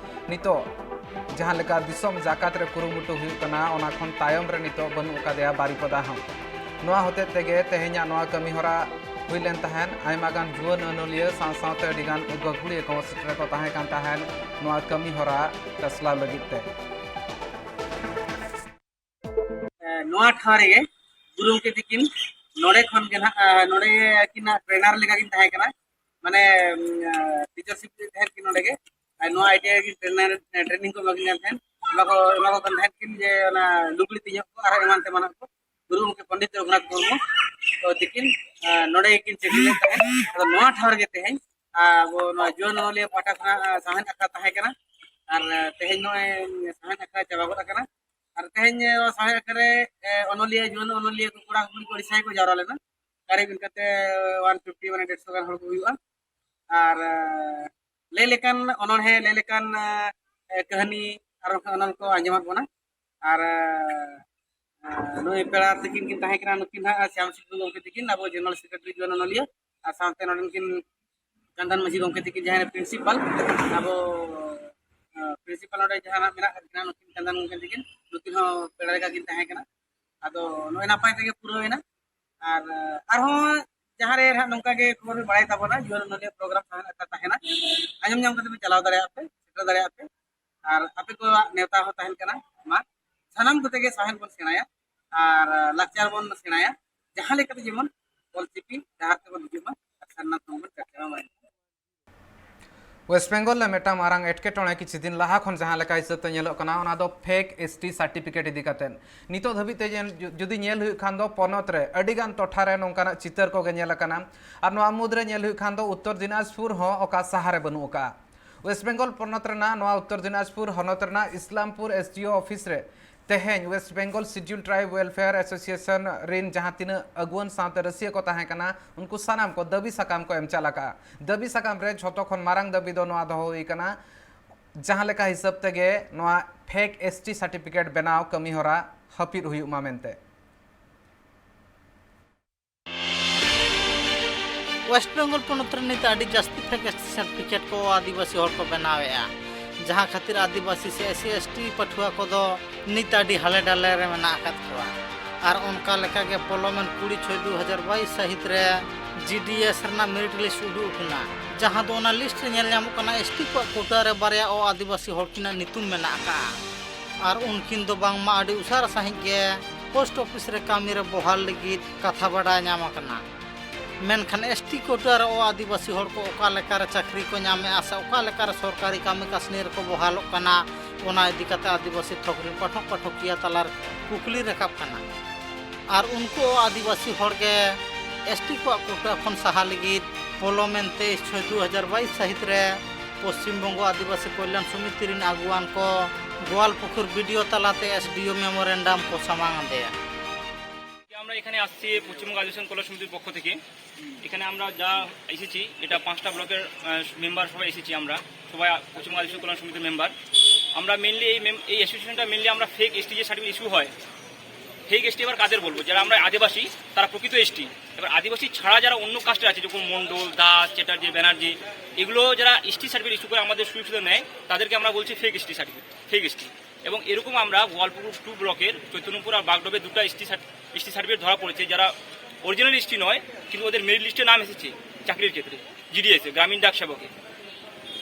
ᱱᱤᱛᱚᱜ ᱡᱟᱦᱟᱸ ᱞᱮᱠᱟ ᱫᱤᱥᱚᱢ ᱡᱟᱠᱟᱛ ᱨᱮ ᱠᱩᱨᱩᱢᱩᱴᱩ ᱦᱩᱭᱩᱜ ᱠᱟᱱᱟ, ᱚᱱᱟ ᱠᱷᱚᱱ ᱛᱟᱭᱚᱢ ᱨᱮ ᱱᱤᱛᱚᱜ ᱵᱟᱹᱱᱩᱜ ᱟᱠᱟᱫᱮᱭᱟ ᱵᱟᱨᱤᱯᱚᱫᱟ ᱦᱚᱸ᱾ ᱱᱚᱣᱟ ᱦᱚᱛᱮᱡ ᱛᱮᱜᱮ ᱛᱮᱦᱮᱧᱟᱜ ᱱᱚᱣᱟ ᱠᱟᱹᱢᱤ ᱦᱚᱨᱟ ᱦᱩᱭ ᱞᱮᱱ ᱛᱟᱦᱮᱸᱫ᱾ ᱟᱭᱢᱟ ᱜᱟᱱ ᱡᱩᱣᱟᱹᱱ ᱚᱱᱚᱞᱤᱭᱟᱹ ᱥᱟᱶ ᱥᱟᱶᱛᱮ ᱟᱹᱰᱤ ᱜᱟᱱ ᱜᱟᱹᱠᱷᱩᱲᱤᱭᱟᱹ ᱠᱚ ᱥᱮᱴᱮᱨ ᱠᱚ ᱛᱟᱦᱮᱸ ᱠᱟᱱ ᱛᱟᱦᱮᱸᱫ ᱱᱚᱣᱟ ᱠᱟᱹᱢᱤ ᱦᱚᱨᱟ ᱪᱟᱪᱞᱟᱣ ᱞᱟᱹᱜᱤᱫ ᱛᱮ᱾ ᱮ, ᱱᱚᱣᱟ ᱴᱷᱟᱶ ᱨᱮᱜᱮ ᱜᱩᱨᱩ ᱜᱚᱢᱠᱮ ᱛᱤᱠᱤᱱ ᱱᱚᱰᱮ ᱠᱷᱚᱱ ᱜᱮ ᱱᱟᱦᱟᱜ, ᱮ, ᱱᱚᱰᱮ ᱟᱹᱠᱤᱱᱟᱜ ᱴᱨᱮᱱᱟᱨ ᱞᱮᱠᱟ ᱠᱤᱱ ᱛᱟᱦᱮᱸ ᱠᱟᱱᱟ, ᱢᱟᱱᱮ, ᱩᱢ, ᱮ, ᱴᱤᱪᱟᱨᱥᱤᱯ ᱨᱮ ᱛᱟᱦᱮᱸ ᱠᱤᱱ ᱱᱚᱰᱮ ᱜᱮ᱾ ᱟᱨ ᱱᱚᱣᱟ ᱟᱭ ᱴᱤ ᱟᱭ ᱨᱮ ᱴᱨᱮᱱᱟᱨ, ᱮ, ᱴᱨᱮᱱᱤᱝ ᱠᱚ ᱮᱢᱟ ᱠᱤᱱ ᱠᱟᱱ ᱛᱟᱦᱮᱸᱫ᱾ ᱮᱢᱟ ᱠᱚ ᱮᱢᱟ ᱠᱚ ᱠᱟᱱ ᱛᱟᱦᱮᱸᱫ ᱠᱤᱱ, ᱡᱮ ᱚᱱᱟ ᱞᱩᱜᱽᱲᱤ ᱛᱤᱧᱚᱜ ᱠᱚ ᱟᱨᱦᱚᱸ ᱮᱢᱟᱱ ᱛᱮᱢᱟᱱᱟᱜ ᱠᱚ᱾ ᱜᱩᱨᱩ ᱜᱚᱢᱠᱮ ᱯᱚᱱᱰᱤᱛ ᱨᱚᱜᱷᱩᱱᱟᱛᱷ ᱢᱩᱨᱢᱩ ᱛᱟᱹᱠᱤᱱ ᱱᱚᱰᱮ ᱜᱮᱠᱤᱱ ᱪᱟᱹᱠᱨᱤ ᱞᱮᱫ ᱛᱟᱦᱮᱸᱫ᱾ ᱟᱫᱚ ᱱᱚᱣᱟ ᱴᱷᱟᱶ ᱨᱮᱜᱮ ᱛᱮᱦᱮᱧ ᱟᱵᱚ ᱱᱚᱣᱟ ᱡᱩᱣᱟᱹᱱ ᱚᱱᱚᱞᱤᱭᱟᱹ ᱯᱟᱦᱴᱟ ᱠᱷᱚᱱᱟᱜ ᱥᱟᱶᱦᱮᱫ ᱟᱠᱷᱲᱟ ᱛᱟᱦᱮᱸ ᱠᱟᱱᱟ᱾ ᱟᱨ ᱛᱮᱦᱮᱧ ᱱᱚᱜᱼᱚᱭ ᱥᱟᱶᱦᱮᱫ ᱟᱠᱷᱲᱟ ᱪᱟᱵᱟ ᱜᱚᱫ ᱟᱠᱟᱱᱟ᱾ ᱟᱨ ᱛᱮᱦᱮᱧ ᱱᱚᱣᱟ ᱥᱟᱶᱦᱮᱫ ᱟᱠᱷᱲᱟ ᱨᱮ ᱚᱱᱚᱞᱤᱭᱟᱹ, ᱡᱩᱣᱟᱹᱱ ᱚᱱᱚᱞᱤᱭᱟᱹ ᱠᱚ, ᱠᱚᱲᱟ ᱠᱩᱲᱤ ᱠᱚ ᱟᱹᱰᱤ ᱥᱟᱸᱜᱮ ᱠᱚ ᱡᱟᱣᱨᱟ ᱞᱮᱱᱟ᱾ ᱠᱟᱨᱤᱵ ᱤᱱᱠᱟᱹᱛᱮ ᱚᱣᱟᱱ ᱯᱷᱤᱯᱴᱤ, ᱢᱟᱱᱮ ᱰᱮᱲᱥᱚ ᱜᱟᱱ ᱦᱚᱲ ᱠᱚ ᱦᱩᱭᱩᱜᱼᱟ᱾ ᱟᱨ ᱞᱟᱹᱭ ᱞᱮᱠᱟᱱ ᱚᱱᱚᱬᱦᱮ, ᱞᱟᱹᱭ ᱞᱮᱠᱟᱱ ᱠᱟᱹᱦᱱᱤ, ᱟᱨ ᱵᱟᱝᱠᱷᱟᱱ ᱚᱱᱚᱞ ᱠᱚ ᱟᱸᱡᱚᱢᱟᱫ ᱵᱚᱱᱟ᱾ ᱟᱨ ᱱᱩᱭ ᱯᱮᱲᱟ ᱛᱟᱹᱠᱤᱱ ᱠᱤᱱ ᱛᱟᱦᱮᱸ ᱠᱟᱱᱟ, ᱱᱩᱠᱤᱱ ᱦᱟᱸᱜ ᱥᱭᱟᱢ ᱥᱤᱝ ᱴᱩᱰᱩ ᱜᱚᱢᱠᱮ ᱛᱟᱹᱠᱤᱱ, ᱟᱵᱚ ᱡᱮᱱᱟᱨᱮᱞ ᱥᱮᱠᱨᱮᱴᱟᱨᱤ ᱡᱩᱣᱟᱹᱱ ᱚᱱᱚᱞᱤᱭᱟᱹ, ᱟᱨ ᱥᱟᱶᱛᱮ ᱱᱚᱰᱮᱱ ᱠᱤᱱ ᱠᱟᱱᱫᱷᱟᱱ ᱢᱟᱹᱡᱷᱤ ᱜᱚᱢᱠᱮ ᱛᱟᱹᱠᱤᱱ, ᱡᱟᱦᱟᱸᱭ ᱯᱨᱤᱱᱥᱤᱯᱟᱞ, ᱟᱵᱚ ᱯᱨᱤᱱᱥᱤᱯᱟᱞ ᱱᱚᱰᱮ ᱡᱟᱦᱟᱸ ᱱᱟᱜ ᱢᱮᱱᱟᱜ ᱟᱠᱟᱫ ᱠᱤᱱᱟ, ᱱᱩᱠᱤᱱ ᱠᱟᱱᱫᱷᱟᱱ ᱜᱚᱢᱠᱮ ᱛᱟᱹᱠᱤᱱ, ᱱᱩᱠᱤᱱ ᱦᱚᱸ ᱯᱮᱲᱟ ᱞᱮᱠᱟ ᱠᱤᱱ ᱛᱟᱦᱮᱸ ᱠᱟᱱᱟ᱾ ᱟᱫᱚ ᱱᱚᱜᱼᱚᱭ ᱱᱟᱯᱟᱭ ᱛᱮᱜᱮ ᱯᱩᱨᱟᱹᱣᱮᱱᱟ᱾ ᱟᱨ ᱟᱨᱦᱚᱸ ᱡᱟᱦᱟᱸ ᱨᱮ ᱱᱟᱦᱟᱜ ᱱᱚᱝᱠᱟ ᱜᱮ ᱠᱷᱚᱵᱚᱨ ᱯᱮ ᱵᱟᱲᱟᱭ ᱛᱟᱵᱚᱱᱟ, ᱡᱩᱣᱟᱹᱱ ᱚᱱᱚᱞᱤᱭᱟᱹ ᱯᱨᱳᱜᱨᱟᱢ ᱥᱟᱶᱦᱮᱫ ᱟᱠᱷᱲᱟ ᱛᱟᱦᱮᱱᱟ, ᱟᱸᱡᱚᱢ ᱧᱟᱢ ᱠᱟᱛᱮ ᱯᱮ ᱪᱟᱞᱟᱣ ᱫᱟᱲᱮᱭᱟᱜᱼᱟ ᱯᱮ, ᱥᱮᱴᱮᱨ ᱫᱟᱲᱮᱭᱟᱜᱼᱟ ᱯᱮ᱾ ᱟᱨ ᱟᱯᱮ ᱠᱚᱣᱟᱜ ᱱᱮᱣᱛᱟ ᱦᱚᱸ ᱛᱟᱦᱮᱱ ᱠᱟᱱᱟ, ᱢᱟ ᱥᱟᱱᱟᱢ ᱠᱚᱛᱮ ᱜᱮ ᱥᱟᱶᱦᱮᱫ ᱵᱚᱱ ᱥᱮᱬᱟᱭᱟ ᱟᱨ ᱞᱟᱠᱪᱟᱨ ᱵᱚᱱ ᱥᱮᱬᱟᱭᱟ, ᱡᱟᱦᱟᱸ ᱞᱮᱠᱟᱛᱮ ᱡᱮᱢᱚᱱ ᱚᱞ ᱪᱤᱠᱤ ᱰᱟᱦᱟᱨ ᱛᱮᱵᱚᱱ ᱦᱤᱡᱩᱜ ᱢᱟ ᱟᱨ ᱥᱟᱨᱱᱟ ᱫᱷᱚᱨᱚᱢ ᱵᱚᱱ ᱪᱟᱨᱪᱟᱣ ᱢᱟ᱾ ᱳᱭᱮᱥᱴ ᱵᱮᱝᱜᱚᱞ ᱨᱮ ᱢᱤᱫᱴᱟᱝ ᱢᱟᱨᱟᱝ ᱮᱴᱠᱮᱴᱚᱬᱮ ᱠᱤᱪᱷᱩ ᱫᱤᱱ ᱞᱟᱦᱟ ᱠᱷᱚᱱ ᱡᱟᱦᱟᱸ ᱞᱮᱠᱟ ᱦᱤᱥᱟᱹᱵ ᱛᱮ ᱧᱮᱞᱚᱜ ᱠᱟᱱᱟ, ᱚᱱᱟ ᱫᱚ ᱯᱷᱮᱠ ᱮᱥ ᱴᱤ ᱥᱟᱨᱴᱤᱯᱷᱤᱠᱮᱴ ᱤᱫᱤ ᱠᱟᱛᱮ᱾ ᱱᱤᱛᱚᱜ ᱫᱷᱟᱹᱵᱤᱡ ᱛᱮ ᱡᱮ-, ᱡᱩ-, ᱡᱩᱫᱤ ᱧᱮᱞ ᱦᱩᱭᱩᱜ ᱠᱷᱟᱱ ᱫᱚ, ᱯᱚᱱᱚᱛ ᱨᱮ ᱟᱹᱰᱤ ᱜᱟᱱ ᱴᱚᱴᱷᱟ ᱨᱮ ᱱᱚᱝᱠᱟᱱᱟᱜ ᱪᱤᱛᱟᱹᱨ ᱠᱚᱜᱮ ᱧᱮᱞ ᱟᱠᱟᱱᱟ᱾ ᱟᱨ ᱱᱚᱣᱟ ᱢᱩᱫᱽ ᱨᱮ ᱧᱮᱞ ᱦᱩᱭᱩᱜ ᱠᱷᱟᱱ ᱫᱚ, ᱩᱛᱛᱚᱨ ᱫᱤᱱᱟᱡᱽᱯᱩᱨ ᱦᱚᱸ ᱚᱠᱟ ᱥᱟᱦᱟ ᱨᱮ ᱵᱟᱹᱱᱩᱜ ᱟᱠᱟᱫᱼᱟ᱾ ᱳᱭᱮᱥᱴ ᱵᱮᱝᱜᱚᱞ ᱯᱚᱱᱚᱛ ᱨᱮᱱᱟᱜ, ᱱᱚᱣᱟ ᱩᱛᱛᱚᱨ ᱫᱤᱱᱟᱡᱽᱯᱩᱨ ᱦᱚᱱᱚᱛ ᱨᱮᱱᱟᱜ Islampur S D O office ᱨᱮ ᱛᱮᱦᱮᱧ West Bengal schedule tribe welfare association ᱨᱤᱱ ᱡᱟᱦᱟᱸ ᱛᱤᱱᱟᱹᱜ ᱟᱹᱜᱩᱣᱟᱹᱱ ᱥᱟᱶᱛᱮ ᱨᱟᱹᱥᱤᱭᱟᱹ ᱠᱚ ᱛᱟᱦᱮᱸ ᱠᱟᱱᱟ, ᱩᱱᱠᱩ ᱥᱟᱱᱟᱢ ᱠᱚ ᱫᱟᱹᱵᱤ ᱥᱟᱠᱟᱢ ᱠᱚ ᱮᱢ ᱪᱟᱞ ᱟᱠᱟᱫᱼᱟ᱾ ᱫᱟᱹᱵᱤ ᱥᱟᱠᱟᱢ ᱨᱮ ᱡᱷᱚᱛᱚ ᱠᱷᱚᱱ ᱢᱟᱨᱟᱝ ᱫᱟᱹᱵᱤ ᱫᱚ ᱱᱚᱣᱟ ᱫᱚᱦᱚ ᱦᱩᱭ ᱠᱟᱱᱟ, ᱡᱟᱦᱟᱸ ᱞᱮᱠᱟ ᱦᱤᱥᱟᱹᱵ ᱛᱮᱜᱮ ᱱᱚᱣᱟ ᱯᱷᱮᱠ ᱮᱥ ᱴᱤ ᱥᱟᱨᱴᱤᱯᱷᱤᱠᱮᱴ ᱵᱮᱱᱟᱣ ᱠᱟᱹᱢᱤ ᱦᱚᱨᱟ ᱦᱟᱹᱯᱤᱫ ᱦᱩᱭᱩᱜ ᱢᱟ ᱢᱮᱱᱛᱮ᱾ ᱳᱭᱮᱥᱴ ᱵᱮᱝᱜᱚᱞ ᱯᱚᱱᱚᱛ ᱨᱮ ᱱᱤᱛ ᱟᱹᱰᱤ ᱡᱟᱹᱥᱛᱤ ᱯᱷᱮᱠ ᱮᱥ ᱴᱤ ᱥᱟᱨᱴᱤᱯᱷᱤᱠᱮᱴ ᱠᱚ ᱟᱹᱫᱤᱵᱟᱹᱥᱤ ᱦᱚᱲ ᱠᱚ ᱵᱮᱱᱟᱣᱮᱫᱼᱟ, ᱡᱟᱦᱟᱸ ᱠᱷᱟᱹᱛᱤᱨ ᱟᱹᱫᱤᱵᱟᱹᱥᱤ ᱥᱮ ᱮᱥ ᱥᱤ ᱮᱥ ᱴᱤ ᱯᱟᱹᱴᱷᱩᱣᱟᱹ ᱠᱚᱫᱚ ᱱᱤᱛ ᱟᱹᱰᱤ ᱦᱟᱞᱮ ᱰᱟᱞᱮ ᱨᱮ ᱢᱮᱱᱟᱜ ᱟᱠᱟᱫ ᱠᱚᱣᱟ᱾ ᱟᱨ ᱚᱱᱠᱟ ᱞᱮᱠᱟᱜᱮ ᱯᱚᱞᱚᱢᱮᱱ ᱠᱩᱲᱤ ᱪᱷᱚᱭ ᱫᱩ ᱦᱟᱡᱟᱨ ᱵᱟᱭᱤᱥ ᱥᱟᱹᱦᱤᱛ ᱨᱮ ᱡᱤ ᱰᱤ ᱮᱥ ᱨᱮᱱᱟᱜ ᱢᱮᱨᱤᱴ ᱞᱤᱥᱴ ᱩᱰᱩᱠ ᱟᱠᱟᱱᱟ, ᱡᱟᱦᱟᱸ ᱫᱚ ᱚᱱᱟ ᱞᱤᱥᱴ ᱨᱮ ᱧᱮᱞ ᱧᱟᱢᱚᱜ ᱠᱟᱱᱟ, ᱮᱥ ᱴᱤ ᱠᱚᱣᱟᱜ ᱠᱳᱴᱟ ᱨᱮ ᱵᱟᱨᱭᱟ ᱚ ᱟᱹᱫᱤᱵᱟᱹᱥᱤ ᱦᱚᱲ ᱠᱤᱱᱟᱜ ᱧᱩᱛᱩᱢ ᱢᱮᱱᱟᱜ ᱟᱠᱟᱫᱼᱟ᱾ ᱟᱨ ᱩᱱᱠᱤᱱ ᱫᱚ ᱵᱟᱝᱢᱟ ᱟᱹᱰᱤ ᱩᱥᱟᱹᱨᱟ ᱥᱟᱺᱦᱤᱡ ᱜᱮ ᱯᱳᱥᱴ ᱚᱯᱷᱤᱥ ᱨᱮ ᱠᱟᱹᱢᱤ ᱨᱮ ᱵᱚᱦᱟᱞ ᱞᱟᱹᱜᱤᱫ ᱠᱟᱛᱷᱟ ᱵᱟᱰᱟᱭ ᱧᱟᱢ ᱟᱠᱟᱱᱟ᱾ ᱢᱮᱱᱠᱷᱟᱱ ᱮᱥ ᱴᱤ ᱠᱳᱴᱟ ᱨᱮ ᱚ ᱟᱹᱫᱤᱵᱟᱹᱥᱤ ᱦᱚᱲ ᱠᱚ ᱚᱠᱟ ᱞᱮᱠᱟᱨᱮ ᱪᱟᱹᱠᱨᱤ ᱠᱚ ᱧᱟᱢᱮᱫᱼᱟ ᱥᱮ ᱚᱠᱟ ᱞᱮᱠᱟᱨᱮ ᱥᱚᱨᱠᱟᱨᱤ ᱠᱟᱹᱢᱤ ᱠᱟᱹᱥᱱᱤ ᱨᱮᱠᱚ ᱵᱚᱦᱟᱞᱚᱜ ᱠᱟᱱᱟ, ᱚᱱᱟ ᱤᱫᱤ ᱠᱟᱛᱮ ᱟᱹᱫᱤᱵᱟᱹᱥᱤ ᱛᱷᱚᱠ ᱨᱤᱱ ᱯᱟᱴᱷᱚᱠ ᱯᱟᱴᱷᱚᱠᱤᱭᱟᱹ ᱛᱟᱞᱟᱨᱮ ᱠᱩᱠᱞᱤ ᱨᱟᱠᱟᱵ ᱠᱟᱱᱟ᱾ ᱟᱨ ᱩᱱᱠᱩ ᱟᱹᱫᱤᱵᱟᱹᱥᱤ ᱦᱚᱲ ᱜᱮ ᱮᱥᱴᱤ ᱠᱚᱣᱟᱜ ᱠᱳᱴᱟ ᱠᱷᱚᱱ ᱥᱟᱦᱟ ᱞᱟᱹᱜᱤᱫ ᱯᱚᱞᱚᱢᱮᱱ ᱛᱮᱭᱤᱥ ᱪᱷᱚᱭ ᱫᱩ ᱦᱟᱡᱟᱨ ᱵᱟᱭᱤᱥ ᱥᱟᱹᱦᱤᱛ ᱨᱮ ᱯᱚᱥᱪᱤᱢ ᱵᱚᱝᱜᱚ ᱟᱹᱫᱤᱵᱟᱹᱥᱤ ᱠᱚᱞᱭᱟᱱ ᱥᱚᱢᱤᱛᱤ ᱨᱤᱱ ᱟᱹᱜᱩᱣᱟᱱ ᱠᱚ ᱜᱳᱣᱟᱞᱯᱩᱠᱩᱨ ᱵᱤᱰᱤᱳ ᱛᱟᱞᱟᱛᱮ ᱮᱥᱰᱤᱳ ᱢᱮᱢᱳᱨᱮᱱᱰᱟᱢ ᱠᱚ ᱥᱟᱢᱟᱝ ᱟᱫᱮᱭᱟ᱾ আমরা এখানে আসছি পশ্চিমবঙ্গ আদিবাসী কল্যাণ সমিতির পক্ষ থেকে। এখানে আমরা যা এসেছি, এটা পাঁচটা ব্লকের মেম্বার সবাই এসেছি আমরা, সবাই পশ্চিমবঙ্গ আদিবাসী কল্যাণ সমিতির মেম্বার। আমরা মেনলি এই মেম- এই অ্যাসোসিয়েশনটা মেনলি আমরা ফেক এসটি যে সার্টিফিকেট ইস্যু হয়, ফেক এসটি আবার কাদের বলবো? যারা আমরা আদিবাসী, তারা প্রকৃত এসটি। এবার আদিবাসী ছাড়া যারা অন্য কাস্টের আছে, যেমন মণ্ডল, দাস, চ্যাটার্জি, ব্যানার্জি, এগুলো যারা এসটি সার্টিফিকেট ইস্যু করে আমাদের সুযোগ সুবিধা নেয়, তাদেরকে আমরা বলছি fake ST certificate, fake ST. এবং এরকম আমরা গোয়ালপুকুর টু ব্লকের চৈতন্যপুর আর বাগডোবে দুটো এসটি এসটি সার্টিফিকেট ধরা পড়েছে, যারা অরিজিনাল এসটি নয়, কিন্তু ওদের মেরিট লিস্টে নাম এসেছে চাকরির ক্ষেত্রে, জিডিএসে, গ্রামীণ ডাক সেবকে।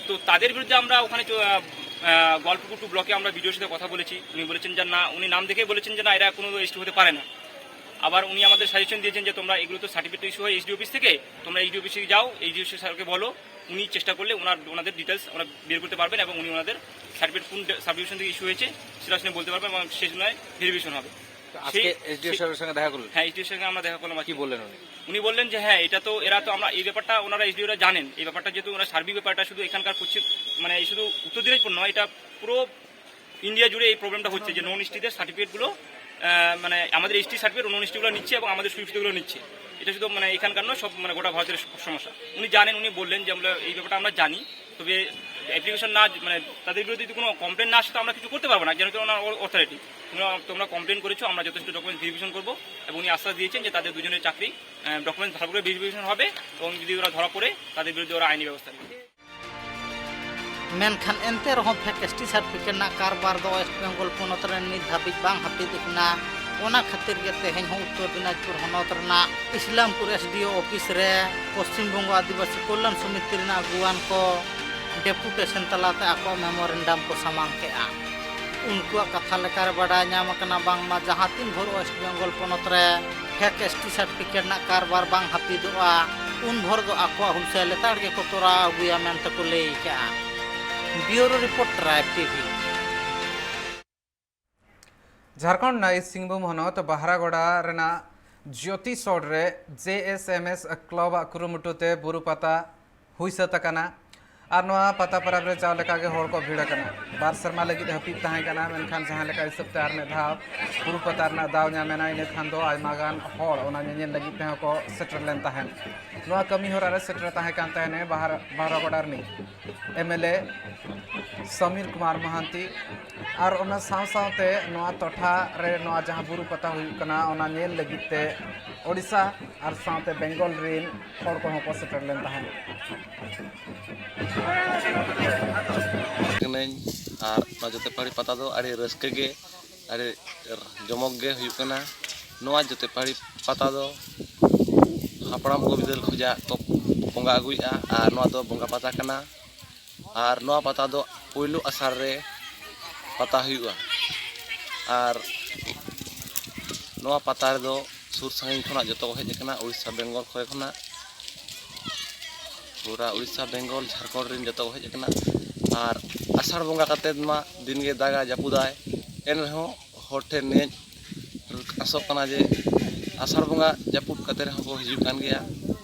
তো তাদের বিরুদ্ধে আমরা ওখানে চ- আহ, আহ, গোয়ালপুকুর টু ব্লকে আমরা বিডিওর সাথে কথা বলেছি। উনি বলেছেন যে না, উনি নাম দেখে বলেছেন যে না, এরা কোনো এসটি হতে পারে না। আবার উনি আমাদের সাজেশন দিয়েছেন যে তোমরা এগুলো তো সার্টিফিকেট ইস্যু হয় এসডি অফিস থেকে, তোমরা এসডি অফিসে যাও, এসডি অফিসারকে বলো, উনি চেষ্টা করলে ওনার ওনাদের ডিটেলস ওরা বের করতে পারবেন এবং উনি ওনাদের সার্টিফিকেট কোন সাবডিভিশন থেকে ইস্যু হয়েছে সেটা শুনে বলতে পারবেন এবং সেই জন্য ভেরিফিকেশন হবে। তো আজকে সেই- এসডিও সেই- সাহেবের সঙ্গে দেখা করলেন? হ্যাঁ, এসডিও সঙ্গে আমরা দেখা করলাম আজকে। কি বললেন উনি? উনি বললেন যে হ্যাঁ, এটা তো এরা তো আমরা এই ব্যাপারটা ওনারা এসডিওরা জানেন, এই ব্যাপারটা যেহেতু ওনারা সার্বিক ব্যাপারটা শুধু এখানকার পশ্চিম মানে এই শুধু উত্তর দিনাজপুর নয়, এটা পুরো ইন্ডিয়া জুড়ে এই প্রবলেমটা হচ্ছে যে নন এসটিদের সার্টিফিকেটগুলো মানে আমাদের এসটি সার্টিফিকেট নন এসটিগুলো নিচ্ছে এবং আমাদের সুযোগ সুবিধাগুলো নিচ্ছে। এটা শুধু মানে এখানকার নয়, সব মানে গোটা ভারতের স- সমস্যা। উনি জানেন, উনি বললেন যে আমরা এই ব্যাপারটা আমরা জানি, তবে অ্যাপ্লিকেশন না মানে তাদের বিরুদ্ধে যদি কোনো কমপ্লেন না আসে তো আমরা কিছু করতে পারবো না, যেহেতু ওনার অথরিটি। তোমরা তোমরা কমপ্লেন করেছো, আমরা যথেষ্ট ডকুমেন্টস ভেরিফিকেশন করবো এবং উনি আশ্বাস দিয়েছেন যে তাদের দুজনের চাকরি ডকুমেন্টস ভালো করে ভেরিফিকেশন হবে এবং যদি ওরা ধরা পড়ে তাদের বিরুদ্ধে ওরা আইনি ব্যবস্থা নেবে। ᱢᱮᱱᱠᱷᱟᱱ ᱮᱱᱛᱮ ᱨᱮᱦᱚᱸ ᱯᱷᱮᱠ ᱮᱥ ᱴᱤ ᱥᱟᱨᱴᱤᱯᱷᱤᱠᱮᱴ ᱨᱮᱱᱟᱜ ᱠᱟᱨᱵᱟᱨ ᱫᱚ ᱳᱭᱮᱥᱴ ᱵᱮᱝᱜᱚᱞ ᱯᱚᱱᱚᱛ ᱨᱮ ᱱᱤᱛ ᱫᱷᱟᱹᱵᱤᱡ ᱵᱟᱝ ᱦᱟᱹᱯᱤᱫ ᱟᱠᱟᱱᱟ᱾ ᱚᱱᱟ ᱠᱷᱟᱹᱛᱤᱨ ᱜᱮ ᱛᱮᱦᱮᱧ ᱦᱚᱸ ᱩᱛᱛᱚᱨ ᱫᱤᱱᱟᱡᱽᱯᱩᱨ ᱦᱚᱱᱚᱛ ᱨᱮᱱᱟᱜ Islampur S D O office ᱨᱮ ᱯᱚᱥᱪᱤᱢ ᱵᱚᱝᱜᱚ ᱟᱹᱫᱤᱵᱟᱹᱥᱤ ᱠᱚᱞᱭᱟᱱ ᱥᱚᱢᱤᱛᱤ ᱨᱮᱱ ᱟᱹᱜᱩᱣᱟᱱ ᱠᱚ ᱰᱮᱯᱩᱴᱮᱥᱚᱱ ᱛᱟᱞᱟᱛᱮ ᱟᱠᱚᱣᱟᱜ ᱢᱮᱢᱳᱨᱮᱱᱰᱟᱢ ᱠᱚ ᱥᱟᱢᱟᱝ ᱠᱮᱫᱼᱟ᱾ ᱩᱱᱠᱩᱣᱟᱜ ᱠᱟᱛᱷᱟ ᱞᱮᱠᱟᱨᱮ ᱵᱟᱰᱟᱭ ᱧᱟᱢ ᱟᱠᱟᱱᱟ ᱵᱟᱝᱢᱟ ᱡᱟᱦᱟᱸ ᱛᱤᱱ ᱵᱷᱳᱨ ᱳᱭᱮᱥᱴ ᱵᱮᱝᱜᱚᱞ ᱯᱚᱱᱚᱛ ᱨᱮ ᱯᱷᱮᱠ ᱮᱥ ᱴᱤ ᱥᱟᱨᱴᱤᱯᱷᱤᱠᱮᱴ ᱨᱮᱱᱟᱜ ᱠᱟᱨᱵᱟᱨ ᱵᱟᱝ ᱦᱟᱹᱯᱤᱫᱚᱜᱼᱟ, ᱩᱱ ᱵᱷᱳᱨ ᱫᱚ ᱟᱠᱚᱣᱟᱜ ᱦᱩᱞᱥᱟᱹᱭ ᱞᱮᱛᱟᱲ ᱜᱮᱠᱚ ᱛᱚᱨᱟᱣ ᱟᱹᱜᱩᱭᱟ ᱢᱮᱱᱛᱮ ᱠᱚ ᱞᱟᱹᱭ ᱟᱠᱟᱫᱼᱟ᱾ ᱵᱤᱭᱩᱨᱳ ᱨᱤᱯᱳᱨᱴ, ᱴᱨᱟᱭᱤᱵᱽ ᱴᱤᱵᱷᱤ᱾ ᱡᱷᱟᱲᱠᱷᱚᱸᱰ ᱨᱮᱱᱟᱜ ᱤᱥᱴ ᱥᱤᱝᱵᱷᱩᱢ ᱦᱚᱱᱚᱛ ᱵᱟᱦᱨᱟᱜᱚᱲᱟ ᱨᱮᱱᱟᱜ ᱡᱳᱛᱤ ᱥᱚᱲ ᱨᱮ ᱡᱮ ᱮᱥ ᱮᱢ ᱮᱥ ᱠᱞᱟᱵᱽ ᱟᱜ ᱠᱩᱨᱩᱢᱩᱴᱩ ᱛᱮ ᱵᱩᱨᱩ ᱯᱟᱛᱟ ᱦᱩᱭ ᱥᱟᱹᱛ ᱟᱠᱟᱱᱟ᱾ ᱟᱨ ᱱᱚᱣᱟ ᱯᱟᱛᱟ ᱯᱚᱨᱚᱵᱽ ᱨᱮ ᱡᱟᱣ ᱞᱮᱠᱟ ᱜᱮ ᱦᱚᱲ ᱠᱚ ᱵᱷᱤᱲ ᱟᱠᱟᱱᱟ᱾ ᱵᱟᱨ ᱥᱮᱨᱢᱟ ᱞᱟᱹᱜᱤᱫ ᱦᱟᱹᱯᱤᱫ ᱛᱟᱦᱮᱸ ᱠᱟᱱᱟ, ᱢᱮᱱᱠᱷᱟᱱ ᱡᱟᱦᱟᱸ ᱞᱮᱠᱟ ᱦᱤᱥᱟᱹᱵ ᱛᱮ ᱟᱨ ᱢᱤᱫ ᱫᱷᱟᱣ ᱵᱩᱨᱩ ᱯᱟᱛᱟ ᱨᱮᱱᱟᱜ ᱫᱟᱣ ᱧᱟᱢ ᱮᱱᱟ, ᱤᱱᱟᱹ ᱠᱷᱟᱱ ᱫᱚ ᱟᱭᱢᱟ ᱜᱟᱱ ᱦᱚᱲ ᱚᱱᱟ ᱧᱮᱧᱮᱞ ᱞᱟᱹᱜᱤᱫ ᱛᱮᱦᱚᱸ ᱠᱚ ᱥᱮᱴᱮᱨ ᱞᱮᱱ ᱛᱟᱦᱮᱸᱫ᱾ ᱱᱚᱣᱟ ᱠᱟᱹᱢᱤ ᱦᱚᱨᱟ ᱨᱮ ᱥᱮᱴᱮᱨ ᱛᱟᱦᱮᱸ ᱠᱟᱱ ᱛᱟᱦᱮᱱ ᱵᱟᱦᱨᱟ-, ᱵᱟᱦᱨᱟᱜᱚᱲᱟ ᱨᱤᱱᱤᱡ M L A Samir Kumar Mohanty, ᱟᱨ ᱚᱱᱟ ᱥᱟᱶ ᱥᱟᱶᱛᱮ ᱱᱚᱣᱟ ᱴᱚᱴᱷᱟ ᱨᱮ ᱱᱚᱣᱟ ᱡᱟᱦᱟᱸ ᱵᱩᱨᱩ ᱯᱟᱛᱟ ᱦᱩᱭᱩᱜ ᱠᱟᱱᱟ, ᱚᱱᱟ ᱧᱮᱞ ᱞᱟᱹᱜᱤᱫ ᱛᱮ ᱳᱰᱤᱥᱟ ᱟᱨ ᱥᱟᱶᱛᱮ ᱵᱮᱝᱜᱚᱞ ᱨᱤᱱ ᱦᱚᱲ ᱠᱚᱦᱚᱸ ᱠᱚ ᱥᱮᱴᱮᱨ ᱞᱮᱱ ᱛᱟᱦᱮᱸᱫ᱾ ᱠᱟᱹᱱᱟᱹᱧ᱾ ᱟᱨ ᱱᱚᱣᱟ ᱡᱚᱛᱮ ᱯᱟᱦᱟᱲᱤ ᱯᱟᱛᱟ ᱫᱚ ᱟᱹᱰᱤ ᱨᱟᱹᱥᱠᱟᱹ ᱜᱮ, ᱟᱹᱰᱤ ᱡᱚᱢᱚᱠ ᱜᱮ ᱦᱩᱭᱩᱜ ᱠᱟᱱᱟ᱾ ᱱᱚᱣᱟ ᱡᱚᱛᱮ ᱯᱟᱦᱟᱲᱤ ᱯᱟᱛᱟ ᱫᱚ ᱦᱟᱯᱲᱟᱢ ᱠᱚ ᱵᱤᱫᱟᱹᱞ ᱠᱷᱚᱱᱟᱜ ᱠᱚ ᱵᱚᱸᱜᱟ ᱟᱹᱜᱩᱭᱮᱫᱼᱟ, ᱟᱨ ᱱᱚᱣᱟ ᱫᱚ ᱵᱚᱸᱜᱟ ᱯᱟᱛᱟ ᱠᱟᱱᱟ᱾ ᱟᱨ ᱱᱚᱣᱟ ᱯᱟᱛᱟ ᱫᱚ ᱯᱳᱭᱞᱳ ᱟᱥᱟᱲ ᱨᱮ ᱯᱟᱛᱟ ᱦᱩᱭᱩᱜᱼᱟ᱾ ᱟᱨ ᱱᱚᱣᱟ ᱯᱟᱛᱟ ᱨᱮᱫᱚ ᱥᱩᱨ ᱥᱟᱺᱜᱤᱧ ᱠᱷᱚᱱᱟᱜ ᱡᱚᱛᱚ ᱠᱚ ᱦᱮᱡ ᱟᱠᱟᱱᱟ, ᱩᱲᱤᱥᱥᱟ ᱵᱮᱝᱜᱚᱞ ᱠᱚᱨᱮ ᱠᱷᱚᱱᱟᱜ, ᱯᱩᱨᱟ ᱩᱲᱤᱥᱥᱟ ᱵᱮᱝᱜᱚᱞ ᱡᱷᱟᱲᱠᱷᱚᱸᱰ ᱨᱮᱱ ᱡᱚᱛᱚ ᱠᱚ ᱦᱮᱡ ᱟᱠᱟᱱᱟ᱾ ᱟᱨ ᱟᱥᱟᱲ ᱵᱚᱸᱜᱟ ᱠᱟᱛᱮᱫ ᱢᱟ ᱫᱤᱱ ᱜᱮ ᱫᱟᱜᱟ, ᱡᱟᱹᱯᱩᱫᱟᱭ, ᱮᱱ ᱨᱮᱦᱚᱸ ᱦᱚᱲ ᱴᱷᱮᱱ ᱱᱤᱭᱟᱹ ᱟᱥᱚᱜ ᱠᱟᱱᱟ ᱡᱮ ᱟᱥᱟᱲ ᱵᱚᱸᱜᱟ ᱡᱟᱹᱯᱩᱫ ᱠᱟᱛᱮ ᱨᱮᱦᱚᱸ ᱠᱚ ᱦᱤᱡᱩᱜ ᱠᱟᱱ ᱜᱮᱭᱟ